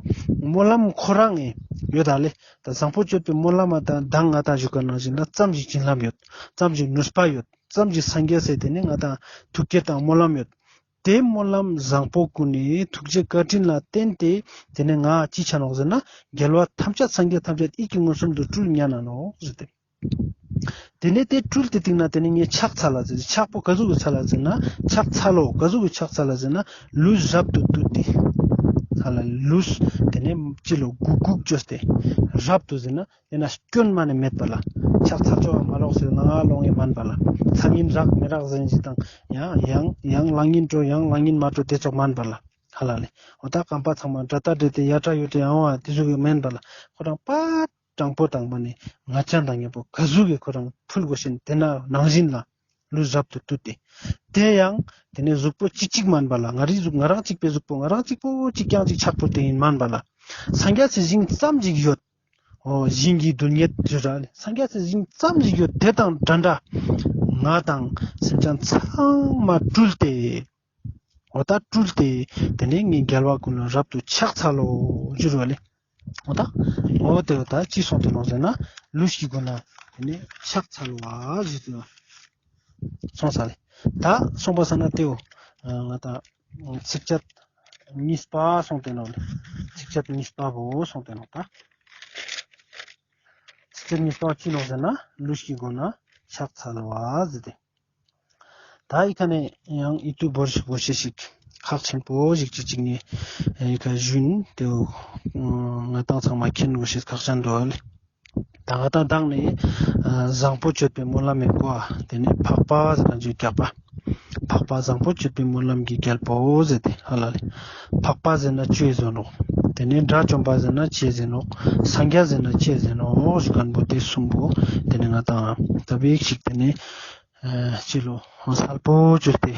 སྨོན་ལམ་ཁོ་རང་ངི་ཡོད་ད་ལེ། ད་བཟང་པོ་སྤྱོད་པའི་སྨོན་ལམ་མ་ད་མདང་ང་དང་ཞུ་ཁན་ནང་བཞིན་ལ་ཙམ་ཞིག་བྱིན་རླབས་ཡོད། ཙམ་ཞིག་ནུས་པ་ཡོད། ཙམ་ཞིག་སངས་རྒྱས་སི་དེ་ནི་ང་དང་ཐུགས་བསྐྱེད་དང་སྨོན་ལམ་ཡོད། དེ་སྨོན་ལམ་བཟང་པོ་ཀུན་ནི་ཐུགས་རྗེ་བཀའ་དྲིན་ལ་བརྟེན་ཏེ་དེ་ནི་ང་ཅི་ཆ་ནོག་ཟེར་ན། རྒྱལ་བ་ཐམས་ཅད་སངས་རྒྱས་ཐམས་ཅད་ཡིད་ཀྱི་མངོན་སུམ་དུ་སྤྲུལ་ཉན་ན་ནོག་ཟེར་ཏེ། དེ་ནས་དེ་སྤྲུལ་ཏེ་སྟིང་ན་དེ་ནས་ངས་ཕྱག་འཚལ་ལ་ཟེར། ཕྱག་པོ་ག་ཟུག་གི་འཚལ་ལ་ཟེར་ན། ཕྱག་འཚལ་ལོ་ག་ཟུག་གི་ཕྱག་འཚལ་ལ་ཟེར་ན། ལུས་རབ་ཏུ་བཏུད་དེ། ཧ་ལ་ལུས་དེ་ནས་ཅི་ལོ་གུག་གུག་བཅོས་ཏེ། རབ་ཏུ་ཟེར་ན་དེ་ན་སྐྱོན་མ་ནས་མེད་པ་ལ། ཕྱག་འཚལ་ཆོག་མ་ལོག་ཟེར་ན་ང་ལོང་ངེ་མན་པ་ལ། འཚལ་ཉིན་རག་མི་རག་ཟེར་ཞིག་དང་ཡང་ཡང་ཡང་ལང་ཉིན་འགྲོ་ཡང་ལང་ཉིན་མ་འགྲོ་དེ་ཙོགས་མན་པ་ལ། ཧ་ལ་ལེ། འོ་ད་རྐང་པ་ཚང་མ་དགྲ་ལྟ་འདྲེ་དེ་ཡ་དྲ་ཡོད་དེ་ཡང་བ་དེ་ཟུག་གི་མན་པ་ལ། ཁོ་རང་པ། དྲང་པོ་དང་པ་ནི་ང་ཅན་དང་མཉམ་པོ་ག་ཟུག་གི་ཁོ་རང་ཕུལ་དགོས་ཤེས་དེ་ན་ནང་བཞིན་ལ་ལུས་རབ་ཏུ་བཏུད་དེ། དེ་ཡང་དེ་ནས་གཟུགས་པོ་གཅིག་གཅིག་མན་པ་ལ། ང་རིའི་གཟུགས་ང་རང་གཅིག་པའི་གཟུགས་པོ་ང་རང་གཅིག་པོ་གཅིག་རྐྱང་གཅིག་ཆགས་པོ་དེ་ཡིན་མན་པ་ལ། སངས་རྒྱས་སི་ཞིང་ཙམ་ཞིག་ཡོད། འོ་ཞིང་གི་རྡུལ་སྙེད་ཞུ་ར་ལེ། སངས་རྒྱས་སི་ཞིང་ཙམ་ཞིག་ཡོད་དེ་དང་འདྲ་འདྲ་ང་དང་སེམས་ཅན་ཚང་མ་སྤྲུལ་ཏེ། འོ་ད་སྤྲུལ་ཏེ་དེ་ནས་ངའི་རྒྱལ་བ་ཀུན་ལ་རབ་ཏུ་ཕྱག་འཚལ་ལོ་ཞུ་ར་ལེ། འོ་ད་འོ་དེ་འོ་ད་ཅི་གསུངས་ཏེ་ནོག་ཟེར་ན་ལུས་ཀྱི་སྒོ་ནས་དེ་ནས་ཕྱག་འཚལ་བ་ཞུ་ཏེ་ནོག་གསུངས་ས་ལེ། ད་གསུངས་པ་ས་ན་དེ་འོ་ང་ད་ཚིགས་བཅད་གཉིས་པ་གསུངས་ཏེ་ནོག་ལེ། ཚིགས་བཅད་གཉིས་པ་བོ་གསུངས་ཏེ་ནོག་ད། ཚིགས་བཅད་གཉིས་པ་ཅི་ནོག་ཟེར་ན་ལུས་ཀྱི་སྒོ་ནས་ཕྱག་འཚལ་བ་ཟེར་ཏེ། ད་ཨི་ཁ་ནས་ཡང་ཨི་ཏུ་བོར་ཞིག་བོ་ཤེས་ཤིག་ཁག་ཆེན་པོ་ཞིག་ཅིག་ཅིག་ནས་ཨི་ཁ་ཞུན་དེ་ང་དང་ཚང་མ་མཁྱེན་དགོས་ཤེས་ཁག་ཅན་འདུག་ལེ། ད་ང་དང་མདང་ནས་བཟང་པོ་སྤྱོད་པའི་སྨོན་ལམ་མི་བསྐོར་བ་དེ་ནས་འཕགས་པ་ཟེར་ན་བརྗོད་རྒྱག་པ། འཕགས་པ་བཟང་པོ་སྤྱོད་པའི་སྨོན་ལམ་གྱི་རྒྱལ་པོ་ཟེར་ཏེ་ཧ་ལ་ལེ། འཕགས་པ་ཟེར་ན་ཅི་ཟེར་ནོག་དེ་ནས་དགྲ་བཅོམ་པ་ཟེར་ན་ཅི་ཟེར་ནོག་སངས་རྒྱས་ཟེར་ན་ཅི་ཟེར་ནོག་ཞུ་མཁན་པོ་དེ་གསུམ་པོ་དེ་ནས་ང་དང་ད་བིག་ཞིག་དེ་ནས་ཅི་ལོ་གསལ་པོ་བཅོས་ཏེ་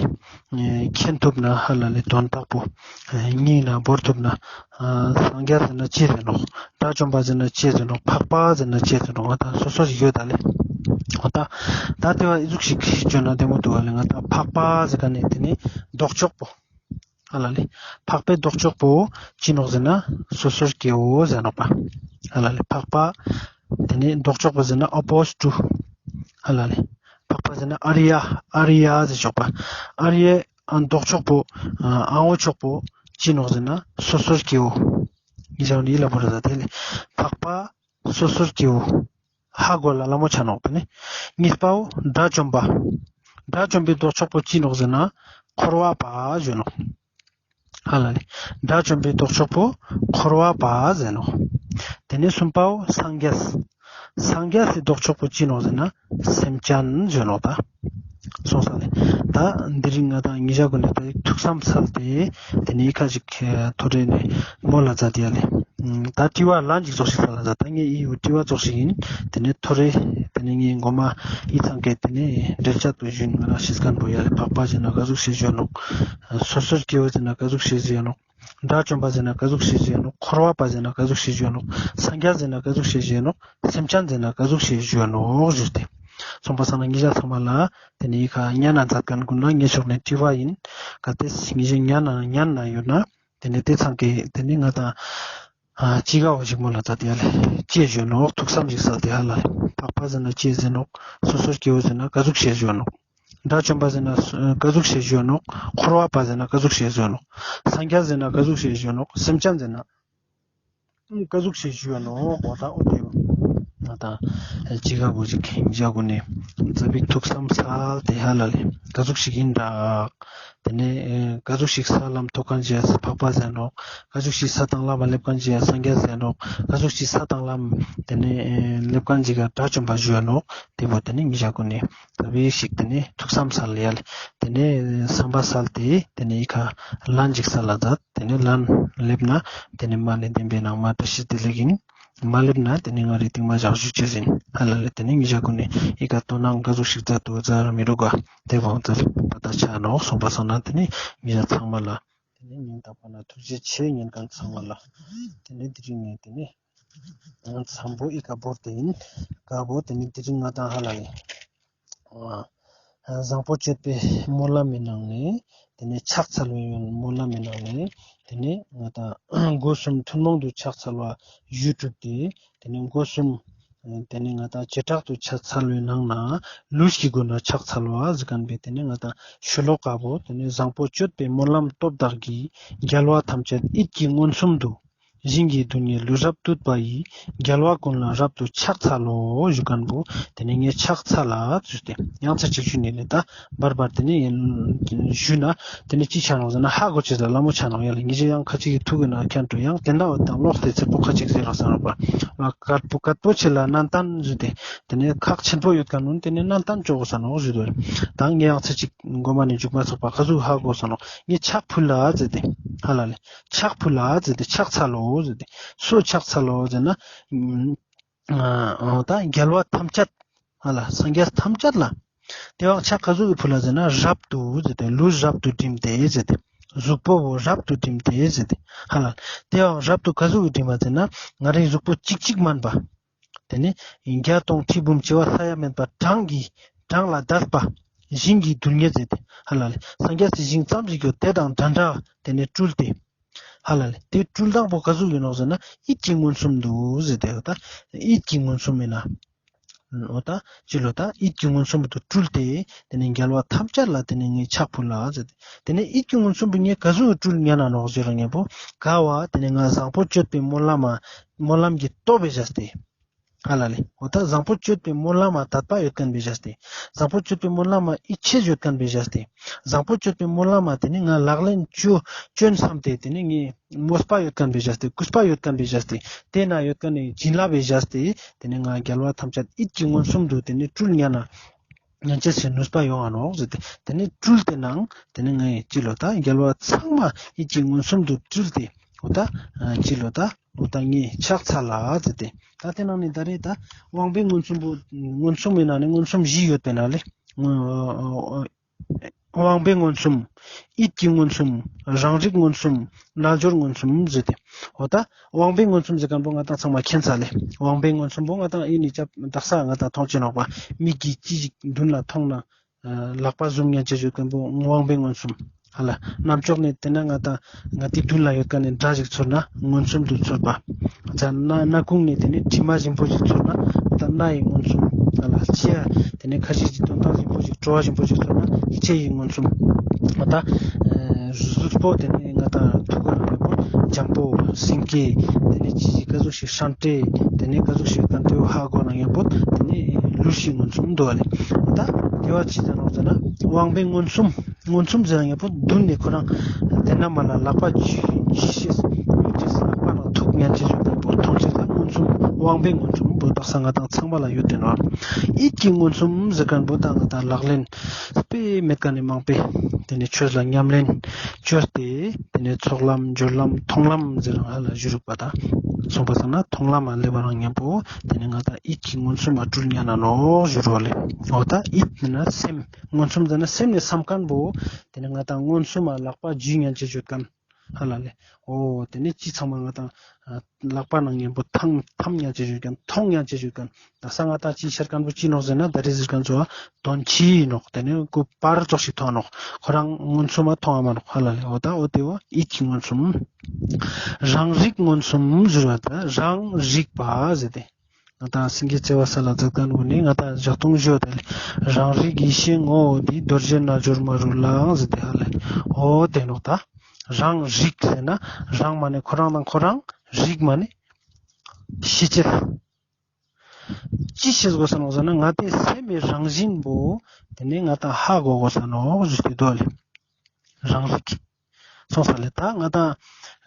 མཁྱེན་ཐུབ་ན་ཧ་ལ་ལེ་དོན་དག་པོ་སྙིང་ནས་བོར་ཐུབ་ན་སངས་རྒྱས་ཟེར་ན་ཅི་ཟེར་ནོག་དགྲ་བཅོམ་པ་ཟེར་ན་ཅི་ཟེར་ནོག་འཕགས་པ་ཟེར་ན་ཅི་ཟེར་ནོག་ང་དང་སོ་སོ་ཞིག་ཡོད་ད་ལེ། འོ་ད་ད་དེ་བ་ཨི་ཟུག་ཞིག་བརྗོད་ན་བདེ་མོ་འདུག་ལེ། ང་དང་འཕགས་པ་ཟེར་མཁན་ནི་དེ་ནི་ལྡོག་ཕྱོགས་པོ། ཧ་ལ་ལེ། འཕགས་པའི་ལྡོག་ཕྱོགས་པོ་ཅི་ནོག་ཟེར་ན་སོ་སོ་སྐྱེ་བོ་ཟེར་ནོག་པ། ཧ་ལ་ལེ། འཕགས་པ་དེ་ནི་ལྡོག་ཕྱོགས་པོ་ཟེར་ན་ཨོ་པོ་ཟིཊ་ཊུ། ཧ་ལ་ལེ། འཕགས་པ་ཟེར་ན་ཨ་རི་ཡ། ཨ་རི་ཡ་ཟེར་ཆོག་པ། ཨ་རི་ཡའི་ལྡོག་ཕྱོགས་པོ་ཨ་འོ་ཕྱོགས་པོ་ཅི་ནོག་ཟེར་ན་སོ་སོ་སྐྱེ་བོ། ཉི་ཤ་ནི་ཡི་ལ་བོར་ཟ་དེ་ལེ། འཕགས་པ་སོ་སོ་སྐྱེ་བོ། ཧ་གོ་ལ་ལ་མོ་ཆ་ནོག་པ་ནི། གཉིས་པའོ་དགྲ་བཅོམ་པ། དགྲ་བཅོམ་པའི་ལྡོག་ཕྱོགས་པོ་ཅི་ནོག་ཟེར་ན་འཁོར་བ་པ་ཞུ་ནོག་ཧ་ལ་ལེ། དགྲ་བཅོམ་པའི་ལྡོག་ཕྱོགས་པོ་འཁོར་བ་པ་ཟེར་ནོག་དེ་ནས་གསུམ་པའོ་སངས་རྒྱས། སངས་རྒྱས་སི་ལྡོག་ཕྱོགས་པོ་ཅི་ནོག་ཟེར་ན་སེམས་ཅན་ཞུ་ནོག་ད། སོང་ས་ལེ། ད་འདི་རིང་ང་དང་ཉི་ཤ་གུན་ནི་ད་ཐུགས་བསམ་སལ་ཏེ་དེ་ནས་ཁ་ཅིག་ཐོ་རེ་ནས་མོལ་ལ་མཛད་དེ་ཡ་ལེ། ད་དྲི་བ་ལན་ཅིག་ཙོགས་ཤིག་སལ་ལ་མཛད། ད་ངས་ཨི་བོ་དྲི་བ་ཙོགས་ཤིག་ཡིན། དེ་ནས་ཐོ་རེ་དེ་ནས་ངས་མགོ་མ་ཨི་ཚང་ཀའི་དེ་ནས་འགྲེལ་བཤད་དུ་ཞུན། ང་རང་ཤེས་མཁན་པོ་ཡ་ལེ། འཕགས་པ་ཟེར་ན་ག་ཟུག་ཤེས་ཞུ་ནོག་སོ་སོ་སྐྱེ་བོ་ཟེར་ན་ག་ཟུག་ཤེས་ཞུ་ནོག་དགྲ་བཅོམ་པ་ཟེར་ན་ག་ཟུག་ཤེས་ཞུ་ནོག་འཁོར་བ་པ་ཟེར་ན་ག་ཟུག་ཤེས་ཞུ་ནོག་སངས་རྒྱས་ཟེར་ན་ག་ཟུག་ཤེས་ཞུ་ནོག་སེམས་ཅན་ཟེར་ན་ག་ཟུག་ཤེས་ཞུ་ནོག་ཞུས་ཏེ། སོང་པ་སང་ན་ཉི་ཤ་ཚང་མ་ལ་དེ་ནས་ཨི་ཁ་ཉན་ན་མཛད་མཁན་གུན་ལ་ངའི་ཕྱོགས་ནས་དྲི་བ་ཡིན། གལ་ཏེ་ཉི་ཤ་ཉན་ན་ཉན་ན་ཡོད་ན་དེ་ནས་དེ་ཚང་གི་དེ་ནས་ང་དང་ཨ་ཅི་ག་བོ་ཞིག་མོལ་ལ་མཛད་དེ་ཡ་ལེ། ཅི་ཞུ་ནོག་ཐུགས་བསམ་ཞིག་སལ་ཏེ་ཧ་ལ་ལེ། འཕགས་པ་ཟེར་ན་ཅི་ཟེར་ནོག་སོ་སོ་སྐྱེ་བོ་ཟེར་ན་ག་ཟུག་ཤེས་ཞུ་ནོག་དགྲ་བཅོམ་པ་ཟེར་ན་ག་ཟུག་ཤེས་ཞུ་ནོག་འཁོར་བ་པ་ཟེར་ན་ག་ཟུག་ཤེས་ཞུ་ནོག་སངས་རྒྱས་ཟེར་ན་ག་ཟུག་ཤེས་ཞུ་ནོག་སེམས་ཅན་ཟེར་ན་ག་ཟུག་ཤེས་ཞུ་ནོག་འོ་ད་འོ་དེ་ང་དང་ཅི་ག་བོ་ཞིག་ཉི་ཤ་གུན་ནི་ཙ་པིག་ཐུགས་བསམ་སལ་ཏེ་ཧ་ལ་ལེ། ག་ཟུག་ཞིག་ཡིན་འདྲ། དེ་ནས་ག་ཟུག་ཞིག་ས་ལམ་ཐོབ་མཁན་ཅིག་ཡ་འཕགས་པ་ཟེར་ནོག་ག་ཟུག་ཞིག་ས་དང་ལམ་སླེབས་མཁན་ཅིག་ཡ་སངས་རྒྱས་ཟེར་ནོག་ག་ཟུག་ཞིག་ས་དང་ལམ་དེ་ནས་སླེབས་མཁན་ཅིག་ག་དགྲ་བཅོམ་པ་ཞུ་ཡ་ནོག་དེ་བོ་དེ་ནས་ཉི་ཤ་གུན་ནི་ཙ་པིག་ཞིག་དེ་ནས་ཐུགས་བསམ་སལ་ཡ་ལེ། དེ་ནས་བསམ་པ་སལ་ཏེ་དེ་ནས་ཨི་ཁ་ལན་ཅིག་སལ་ལ་མཛད། དེ་ནས་ལན་སླེབས་ན་དེ་ནས་མ་ནས་བདེན་པའི་ནང་མ་བཀྲ་ཤིས་བདེ་ལེགས་ཡིན། མ་སླེབས་ན་དེ་ནས་ང་རེ་རྟིང་མ་བཞག་ཞུ་ཅེས་ཡིན། ཧ་ལ་ལེ། དེ་ནས་ཉི་ཤ་གུན་ནི་ཨི་ཁ་དོ་སྣང་ག་ཟུག་ཞིག་མཛད་འདུག་མཛད་ར་མི་འདུག་ག་དེ་བོ་ཙ་ལེ་པ་ད་ཆ་ནོག་སོང་པ་སང་ན་དེ་ནས་ཉི་ཤ་ཚང་མ་ལ་དེ་ནས་སྙིང་ཐག་པ་ནས་ཐུགས་རྗེ་ཆེ། ཉན་མཁན་ཚང་མ་ལ་དེ་ནས་དེ་རིང་ནས་དེ་ནས་ཚང་པོ་ཨི་ཁ་བོར་ཏེ་ཡིན། ཀ་བོ་དེ་ནས་དེ་རིང་ང་དང་ཧ་ལ་ལེ། ཨ་བཟང་པོ་སྤྱོད་པའི་སྨོན་ལམ་མི་ནང་ནས་དེ་ནས་ཕྱག་འཚལ་བའི་སྨོན་ལམ་མི་ནང་ནས་དེ་ནས་ང་དང་སྒོ་གསུམ་ཐུན་མོང་དུ་ཕྱག་འཚལ་བ་ཞུ་གྲུབ་སྟེ་དེ་ནས་སྒོ་གསུམ་དེ་ནས་ང་དང་བྱེ་བྲག་ཏུ་ཕྱག་འཚལ་བའི་ནང་ན་ལུས་ཀྱི་སྒོ་ནས་ཕྱག་འཚལ་བ་ཟེར་མཁན་པའི་དེ་ནས་ང་དང་ཤོ་ལོ་ཀ་བོ་དེ་ནས་བཟང་པོ་སྤྱོད་པའི་སྨོན་ལམ་སྟོབས་དག་གིས། རྒྱལ་བ་ཐམས་ཅད་ཡིད་ཀྱིས་མངོན་སུམ་དུ། ཞིང་གི་རྡུལ་སྙེད་ལུས་རབ་བཏུད་པ་ཡི། རྒྱལ་བ་ཀུན་ལ་རབ་ཏུ་ཕྱག་འཚལ་ལོ། ཞུ་མཁན་པོ་དེ་ནས་ངས་ཕྱག་འཚལ་ལ་ཞུས་ཏེ་ཡང་ཚར་གཅིག་ཞུ་ནས་ལེ། ད་བར་བར་དེ་ནས་ཞུ་ན་དེ་ནས་ཅི་ཆ་ནོག་ཟེར་ན་ཧ་གོ་ཅེས་ལ་ལ་མོ་ཆ་ནོག་ཡ་ལེ། ཉི་ཤ་ཡང་ཁ་ཅིག་གི་ཐུག་གི་ན་ཁྱེན་འགྲོ་ཡང་དེ་འདྲ་བ་དང་ལོག་སྟེ་ཚེ་པོ་ཁ་ཅིག་ཟེར་རོགས་ཟེར་རོགས་པ་ང་སྐད་པོ་སྐད་པོ་ཆེ་ལ་ནན་ཏན་ཞུས་ཏེ་དེ་ནས་ཁག་ཆེན་པོ་ཡོད་མཁན་ནོ་དེ་ནས་ནན་ཏན་ཅོག་གོ་ས་ནོག་ཞུས་ཏེ་ད་ངས་ཡང་ཚར་གཅིག་མགོ་མ་ནས་མཇུག་མ་ཚུགས་པ་ག་ཟུག་ཧ་གོ་ས་ནོག་ངས་ཕྱག་ཕུལ་ལ་ཟེར་ཏེ་ཧ་ལ་ལེ། ཕྱག་ཕུལ་ལ་ཟེར་ཏེ་ཕྱག་འཚལ་ལོ་ཟེར་ཏེ་སུ་ཕྱག་འཚལ་ལོ་ཟེར་ན་ཨ་ད་རྒྱལ་བ་ཐམས་ཅད་ཧ་ལ་སངས་རྒྱས་ཐམས་ཅད་ལ་དེ་བ་ཕྱག་ག་ཟུག་གི་ཕུལ་ལ་ཟེར་ན་རབ་ཏུ་ཟེར་ཏེ་ལུས་རབ་ཏུ་བསྒྲིམས་ཏེ་ཟེར་ཏེ་གཟུགས་པོ་བོ་རབ་ཏུ་བསྒྲིམས་ཏེ་ཟེར་ཏེ་ཧ་ལ་དེ་བ་རབ་ཏུ་ག་ཟུག་གི་བསྒྲིམས་པ་ཟེར་ན་ང་རའི་གཟུགས་པོ་གཅིག་གཅིག་མན་པ། དེ་ནི་བརྒྱ་སྟོང་ཁྲི་འབུམ་བྱེ་བ་ས་ཡ་མེད་པ་གྲངས་ཀྱི་གྲངས་ལས་འདས་པ། ཞིང་གི་རྡུལ་སྙེད་ཟེར་ཏེ་ཧ་ལ་ལེ། སངས་རྒྱས་སི་ཞིང་ཙམ་ཞིག་ཡོད་དེ་དང་འདྲ་འདྲ་དེ་ནི་སྤྲུལ་ཏེ། ཧ་ལ་ལེ། དེ་སྤྲུལ་སྟངས་པོ་ག་ཟུག་ཡིན་ནོག་ཟེར་ན་ཡིད་ཀྱི་མངོན་སུམ་དུ་ཟེར་ཏེ་ཡོད་ད། ཡིད་ཀྱི་མངོན་སུམ་ཡིན་ན། འོ་ད་ཅི་ལོ་ད་ཡིད་ཀྱི་མངོན་སུམ་དུ་སྤྲུལ་ཏེ་དེ་ནི་རྒྱལ་བ་ཐམས་ཅད་ལ་དེ་ནི་ངས་ཕྱག་ཕུལ་ལ་ཟེར་ཏེ། དེ་ནི་ཡིད་ཀྱི་མངོན་སུམ་པོ་ངས་ག་ཟུག་སྤྲུལ་ཉན་ན་ནོག་ཟེར་ར་ངས་པོ་ག་བ་དེ་ནི་ང་བཟང་པོ་སྤྱོད་པའི་སྨོན་ལམ་མ་སྨོན་ལམ་གྱི་སྟོབས་པའི་བཞག་སྟེ། ཧ་ལ་ལེ། འོ་ད་བཟང་པོ་སྤྱོད་པའི་སྨོན་ལམ་མ་དད་པ་ཡོད་མཁན་པའི་བཞག་སྟེ། བཟང་པོ་སྤྱོད་པའི་སྨོན་ལམ་མ་ཡིད་ཆེས་ཡོད་མཁན་པའི་བཞག་སྟེ། བཟང་པོ་སྤྱོད་པའི་སྨོན་ལམ་མ་དེ་ནི་ང་ལག་ལེན་བཅོ་བཅོན་བསམ་སྟེ་དེ་ནི་ངས་མོས་པ་ཡོད་མཁན་པའི་བཞག་སྟེ། གུས་པ་ཡོད་མཁན་པའི་བཞག་སྟེ། དེ་ན་ཡོད་མཁན་ནི་བྱིན་རླབས་པའི་བཞག་སྟེ། དེ་ནི་ང་རྒྱལ་བ་ཐམས་ཅད་ཡིད་ཀྱི་མངོན་སུམ་དུ་དེ་ནི་སྤྲུལ་ཉན་ན་ཉན་ཅེས་སི་ནུས་པ་ཡོང་ང་ནོག་ཟེར་ཏེ། དེ་ནི་སྤྲུལ་ཏེ་ནང་དེ་ནི་ངས་ཅི་ལོ་ད་རྒྱལ་བ་ཚང་མ་ཡིད་ཀྱི་མངོན་སུམ་དུ་སྤྲུལ་ཏེ། འོ་ད་ཅི་ལོ་ད་འོ་ད་ངས་ཕྱག་འཚལ་ལ་ཟེར་ཏེ། ད་དེ་ནང་ནས་ད་རེས་ད་དབང་པོའི་མངོན་སུམ་པོ་མངོན་སུམ་ཡིན་ན་ནི་མངོན་སུམ་བཞི་ཡོད་པའི་ནང་ལས། དབང་པོའི་མངོན་སུམ། ཡིད་ཀྱི་མངོན་སུམ། རང་རིག་མངོན་སུམ། རྣལ་འབྱོར་མངོན་སུམ་ཟེར་ཏེ། འོ་ད་དབང་པོའི་མངོན་སུམ་ཟེར་མཁན་པོ་ང་དང་ཚང་མ་མཁྱེན་ས་ལེ། དབང་པོའི་མངོན་སུམ་པོ་ང་དང་ཨེ་ནི་ཅབ་དག་ས་ང་དང་མཐོང་ཅེས་ནོག་པ། མིག་གིས་ཅི་ཞིག་མདུན་ལ་མཐོང་ན། ལག་པ་ཟུམ་ཉན་ཅེས་ཡོད་མཁན་པོ་དབང་པོའི་མངོན་སུམ། ཧ་ལ། རྣམ་ཅོག་ནས་དེ་ན་ང་དང་ང་དེ་མདུན་ལ་ཡོད་མཁན་ནི་སྒྲ་ཞིག་ཚོར་ན་མངོན་སུམ་དུ་ཚོར་བ། ད་ན་སྣ་ཁུང་ནས་དེ་ནི་དྲི་མ་ཞིམ་པོ་ཞིག་ཚོར་ན་ད་སྣ་ཡི་མངོན་སུམ། ཧ་ལ། ལྕེ་ཡ་དེ་ནི་ཁ་ཞེ་གི་དོན་དག་ཞིམ་པོ་ཞིག་བྲོ་བ་ཞིམ་པོ་ཞིག་ཚོར་ན་ལྕེ་ཡི་མངོན་སུམ། ད་གཟུགས་པོ་དེ་ནི་ང་དང་ཐུག་ག་ན་ཡོད་པོ་འཇམ་པོ་སེང་གེ་དེ་ནི་ཅི་ཞིག་ག་ཟུག་ཞིག་ཧྲན་ཏེ་དེ་ནི་ག་ཟུག་ཞིག་ག་འདྲ་ཧ་གོ་ན་ཡོད་པོ་དེ་ནི་ལུས་ཀྱི་མངོན་སུམ་འདུག་ལེ། ད་དེ་བ་ཅི་ཟེར་ནོག་ཟེར་ན་དབང་པོའི་མངོན་སུམ། མངོན་སུམ་ཟེར་ན་ཡང་པོ་མདུན་ནས་ཁོ་རང་དེ་ན་མ་ལ་ལག་པ་ཅི་ཅི་ཤེས་མི་ཅེས་ལག་པ་ནང་ཐུག་ཉན་ཅེས་ཞུ་དང་པོ་མཐོང་ཅེས་ལ་མངོན་སུམ། དབང་པོའི་མངོན་སུམ་པོ་དག་ས་ང་དང་ཚང་མ་ལ་ཡོད་དེ་ནོག། ཡིད་ཀྱི་མངོན་སུམ་ཟེར་མཁན་པོ་ད་ང་དང་ལག་ལེན་དཔེ་མེད་མཁན་ནི་མང་པོས་དེ་ནས་ཆོས་ལ་ཉམས་ལེན་བཅོས་ཏེ་དེ་ནས་ཚོགས་ལམ་སྦྱོར་ལམ་མཐོང་ལམ་ཟེར་རང་ཧ་ལ་ཞུ་རུག་པ། ད་སོང་པ་སང་ན་མཐོང་ལམ་མ་སླེབས་པ་རང་མཉམ་པོ་དེ་ནས་ང་དང་ཡིད་ཀྱི་མངོན་སུམ་མ་སྤྲུལ་ཉན་ན་ནོག་ཞུ་རུག་ལེ། འོ་ད་ཡིད་ནི་ན་སེམས། མངོན་སུམ་ཟེར་ན་སེམས་ནས་བསམ་མཁན་པོ་དེ་ནས་ང་དང་མངོན་སུམ་མ་ལག་པ་འཇུ་ཉན་ཅེས་ཞུ་མཁན་ཧ་ལ་ལེ། འོ་དེ་ནས་ཅི་ཚང་མ་ང་དང་ལག་པ་ནང་མཉམ་པོ་ཐམ་ཐམ་ཉན་ཅེས་ཞུ་མཁན་མཐོང་ཉན་ཅེས་ཞུ་མཁན། ད་ས་ང་དང་ཅི་ཤར་མཁན་པོ་ཅི་ནོག་ཟེར་ན་ད་རེས་ཟེར་མཁན་ཚོ་དོན་ཕྱི་ནོག། དེ་ནས་ཀུ་པར་ཙོགས་ཤིག་མཐོང་ནོག། ཁོ་རང་མངོན་སུམ་མ་མཐོང་ང་མ་ནོག་ཧ་ལ་ལེ། འོ་ད་འོ་དེ་བོ་ཡིད་ཀྱི་མངོན་སུམ། རང་རིག་མངོན་སུམ་ཟེར་བ་ད་རང་རིག་པ་ཟེར་ཏེ། ང་དང་སེང་གེ་བརྩེ་བ་ས་ལ་འཛེགས་མཁན་གུན་ནི་ང་དང་ཞག་སྟོང་བཞི་བོ་དེ་ལེ། རང་རིག་ཡེ་ཤེས་ངོ་བོ་འདི། རྡོ་རྗེ་རྣལ་འབྱོར་མ་རུ་ལའང་ཟེར་ཏེ་ཧ་ལ་ལེ། འོ་དེ་ནོག་ད། རང་རིག་ཟེར་ན་རང་མ་ནི་ཁོ་རང་དང་ཁོ་རང་། རིག་མ་ནི་ཤེས་ཅེས། ཅི་ཤེས་དགོས་ས་ནོག་ཟེར་ན་ང་དེ་སེམས་མི་རང་བཞིན་པོ་དེ་ནི་ང་དང་ཧ་གོ་དགོས་ས་ནོག་ཞུས་ཏེ་འདུག་ལེ། རང་རིག། སོང་ས་ལེ། ད་ང་དང་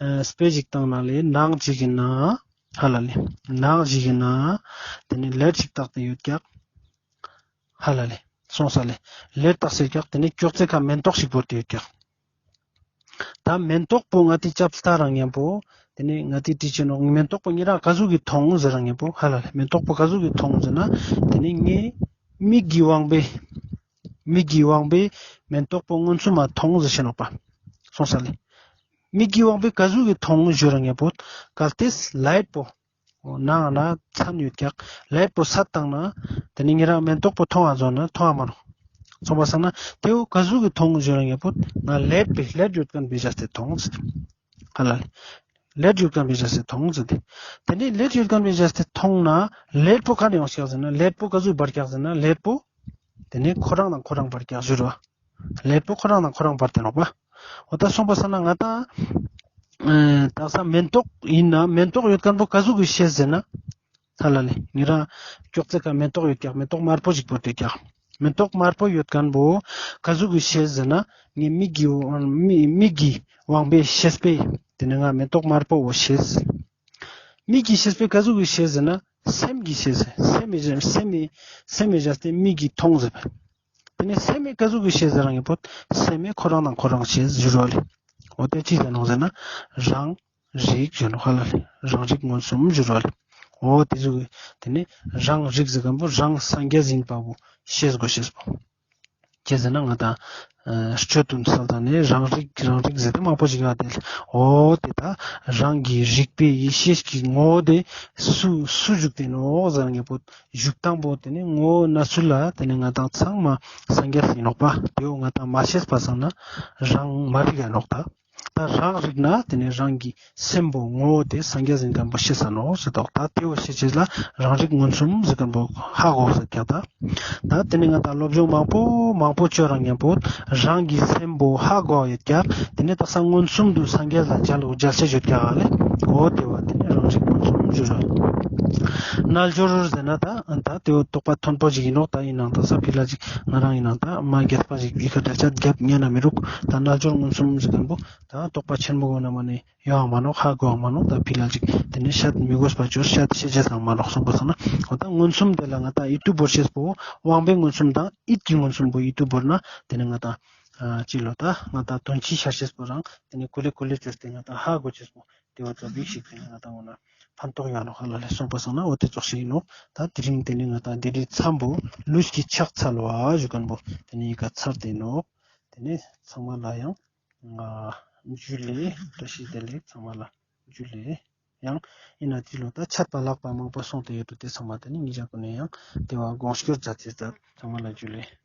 ཨ་དཔེ་ཞིག་བཏང་ན་ལེ་ནག་ཅིག་ཡིན་ན་ཧ་ལ་ལེ། ནག་ཅིག་ཡིན་ན་དེ་ནི་ལེད་ཅིག་བཏགས་ཏེ་ཡོད་ཀྱག་ཧ་ལ་ལེ། སོང་ས་ལེ། ལེད་བཏགས་ཏེ་ཡོད་ཀྱག། དེ་ནི་ཅོག་ཙེ་ཁ་མེན་ཏོག་ཞིག་བོར་ཏེ་ཡོད་ཀྱག། ད་མེན་ཏོག་པོ་ང་དེ་ཅབ་ལྟ་རང་མཉམ་པོ་དེ་ནི་ང་དེ་དྲི་ཅེས་ནོག། མེན་ཏོག་པོ་ཉེ་རང་ག་ཟུག་གི་མཐོང་ཟེར་རང་མཉམ་པོ་ཧ་ལ་ལེ། མེན་ཏོག་པོ་ག་ཟུག་གི་མཐོང་ཟེར་ན་དེ་ནི་ངའི་མིག་གི་དབང་པོས། མིག་གི་དབང་པོས་མེན་ཏོག་པོ་མངོན་སུམ་མ་མཐོང་ཟེར་ཤེས་ནོག་པ། སོང་ས་ལེ། མིག་གི་དབང་པོས་ག་ཟུག་གི་མཐོང་ཞུ་རང་མཉམ་པོ་གལ་ཏེ་ལའིཊ་པོ་ནང་ན་མཚན་ཡོད་ཀྱག། ལའིཊ་པོ་སད་བཏང་ན་དེ་ནི་ཉེ་རང་མེན་ཏོག་པོ་མཐོང་ང་ཟོ་ན་མཐོང་ང་མ་ནོག། སོང་པ་སང་ན་དེ་བོ་ག་ཟུག་གི་མཐོང་ཞུ་རང་མཉམ་པོ་ང་ལེད་པོ་ལེད་ཡོད་མཁན་པའི་བཞག་སྟེ་མཐོང་ཟེར། ཧ་ལ་ལེ། ལེད་ཡོད་མཁན་པའི་བཞག་སྟེ་མཐོང་ཟེར་ཏེ། དེ་ནི་ལེད་ཡོད་མཁན་པའི་བཞག་སྟེ་མཐོང་ན་ལེད་པོ་ག་ནས་ཡོང་ཀྱག་ཟེར་ན་ལེད་པོ་ག་ཟུག་འབར་ཀྱག་ཟེར་ན་ལེད་པོ་དེ་ནི་ཁོ་རང་དང་ཁོ་རང་འབར་ཀྱག་ཞུ་རོ། ལེད་པོ་ཁོ་རང་དང་ཁོ་རང་འབར་ཏེ་ནོག་པ། འོ་ད་སོང་པ་སང་ན་ང་དང་ཨ་དག་ས་མེན་ཏོག་ཡིན་ན་མེན་ཏོག་ཡོད་མཁན་པོ་ག་ཟུག་གི་ཤེས་ཟེར་ན། ཧ་ལ་ལེ། ཉེ་རང་ཅོག་ཙེ་ཁ་མེན་ཏོག་ཡོད་ཀྱག། མེན་ཏོག་དམར་པོ་ཞིག་བོར་ཏེ་ཀྱག། མེན་ཏོག་དམར་པོ་ཡོད་མཁན་པོ་ག་ཟུག་གི་ཤེས་ཟེར་ན་ངའི་མིག་གི་མིག་མིག་གི་དབང་པོའི་ཤེས་པས་དེ་ནི་ང་མེན་ཏོག་དམར་པོ་བོ་ཤེས། མིག་གི་ཤེས་པས་ག་ཟུག་གི་ཤེས་ཟེར་ན་སེམས་ཀྱི་ཤེས་ཟེར། སེམས་མི་སེམས་མི་སེམས་མི་བཞག་སྟེ་མིག་གི་མཐོང་ཟེར་བས། དེ་ནི་སེམས་མི་ག་ཟུག་གི་ཤེས་ཟེར་རང་མཉམ་པོ་སེམས་མི་ཁོ་རང་དང་ཁོ་རང་ཤེས་ཞུ་རོ་ལེ། འོ་དེ་ཅི་ཟེར་ནོག་ཟེར་ན་རང་རིག་ཞུ་ནོག་ཧ་ལ་ལེ། རང་རིག་མངོན་སུམ་ཞུ་རོ་ལེ། འོ་དེ་ཟུག་གི་དེ་ནི་རང་རིག་ཟེར་མཁན་པོ་རང་སངས་རྒྱས་ཡིན་པ་བོ་ཤེས་དགོས་ཤེས་པོ། ཅི་ཟེར་ན་ང་དང་ ཨ་སྤྱོད་དུ་སལ་ཏེ་ནེ་རང་རིག་རང་རིག་ཟེར་ཏེ་མང་པོ་ཞིག་ཡོད་དེ། འོ་དེ་ད་རང་གི་རིག་པའི་ཡེ་ཤེས་ཀྱི་ངོ་བོ་དེ་སུ་སུ་བཞུགས་ཏེ་ནོག་ཟེར་ན་ངེས་པོ་བཞུགས་སྟངས་པོ་དེ་ནི་ངོ་བོ་ན་ཚུལ་ལ་དེ་ནི་ང་དང་ཚང་མ་སངས་རྒྱས་ཡིན་ནོག་པ། དེ་བོ་ང་དང་མ་ཤེས་པ་སང་ན་རང་མ་རིག་ག་ནོག་ད། ད་རང་རིག་ན་དེ་ནི་རང་གི་སེམས་པོ་ངོ་བོ་དེ་སངས་རྒྱས་ཡིན་མཁན་པོ་ཤེས་ས་ནོག་ཟེར་ཏོག། ད་དེ་བོ་ཤེས་ཅེས་ལ་རང་རིག་མངོན་སུམ་ཟེར་མཁན་པོ་ཧ་གོ་ས་ཀྱག་ད། ད་དེ་ནི་ང་དང་སློབ་སྦྱོང་མང་པོ་མང་པོ་བཅོ་རང་མཉམ་པོ་རང་གི་སེམས་པོ་ཧ་གོ་ཡོད་ཀྱག། དེ་ནི་དག་ས་མངོན་སུམ་དུ་སངས་རྒྱས་ལ་མཇལ་མཇལ་ཅེས་ཡོད་ཀྱག་ལེ། འོ་དེ་བོ་དེ་ནི་རང་རིག་མངོན་སུམ་ཞུ་ར། རྣལ་འབྱོར་ཟེར་ན་ད་ད་དེ་བོ་རྟོགས་པ་མཐོན་པོ་ཞིག་ཡིན་ནོག། ད་ཡིན་ནའང་དག་ས་ཕི་ལ་ཅིག་ང་རང་ཡིན་ནའང་ད་མ་རྒྱས་པ་ཞིག་ཡི་གེ་འདྲ་ཆ་རྒྱབ་ཉན་ན་མི་རུག། ད་རྣལ་འབྱོར་མངོན་སུམ་ཟེར་མཁན་པོ་ད་རྟོགས་པ་ཆེན་པོ་གོ་ན་མ་ནི་ཡོང་ང་མ་ནོག། ཧ་གོ་ང་མ་ནོག། ད་ཕི་ལ་ཅིག་དེ་ནི་བཤད་མི་དགོས་པ་ཅོ་བཤད་ཤེས་ཅེས་ཙང་མ་ནོག་སོང་པ་སང་ན། འོ་ད་མངོན་སུམ་དེ་ལ་ང་ད་ཡིད་དུ་བོར་ཤེས་པོ་དབང་པོའི་མངོན་སུམ་དང་ཡིད་ཀྱི་མངོན་སུམ་པོ་ཡིད་དུ་བོར་ན་དེ་ནི་ང་ད་ཨ་ཅི་ལོ་ད་ང་ད་དོན་སྤྱི་ཤར་ཤེས་པོ་རང་དེ་ནི་ཀུ་ལེ་ཀུ་ལེ་ཅོས་ཏེ་ང་ད་ཧ་གོ་ཅེས་པོ་དེ་བོ་ཙོགས་པིག་ཞིག་དེ་ནི་ང་ད་འོ་ན་ཕན་ཐོགས་ཡོང་ནོག་ཧ་ལ་ལེ། སོང་པ་སང་ན་འོ་དེ་ཙོགས་ཤིག་ཡིན་ནོག། ད་དེ་རིང་དེ་ནི་ང་ད་དེ་རིང་མཚམས་པོ་ལུས་ཀྱི་ཕྱག་འཚལ་བ་ཞུ་མཁན་པོ་དེ་ནི་ཡི་གེ་ཚར་ཏེ་ནོག། དེ་ནི་ཚང་མ་ལ་ཡང་ང་ཇུ་ལེ། བཀྲ་ཤིས་བདེ་ལེགས། ཚང་མ་ལ་ཇུ་ལེ། ཡང་ཡིན་ན་དེ་ལོ་ད་ཆད་པ་ལྷག་པ་མང་པོ་སོང་སྟེ་ཡོད་དོ། དེ་ཚང་མ་དེ་ནི་ཉེ་རང་ཀུན་ནས་ཡང་དེ་བོ་དགོངས་སྐྱོར་མཛད་ཅེས་ད། ཚང་མ་ལ་ཇུ་ལེ།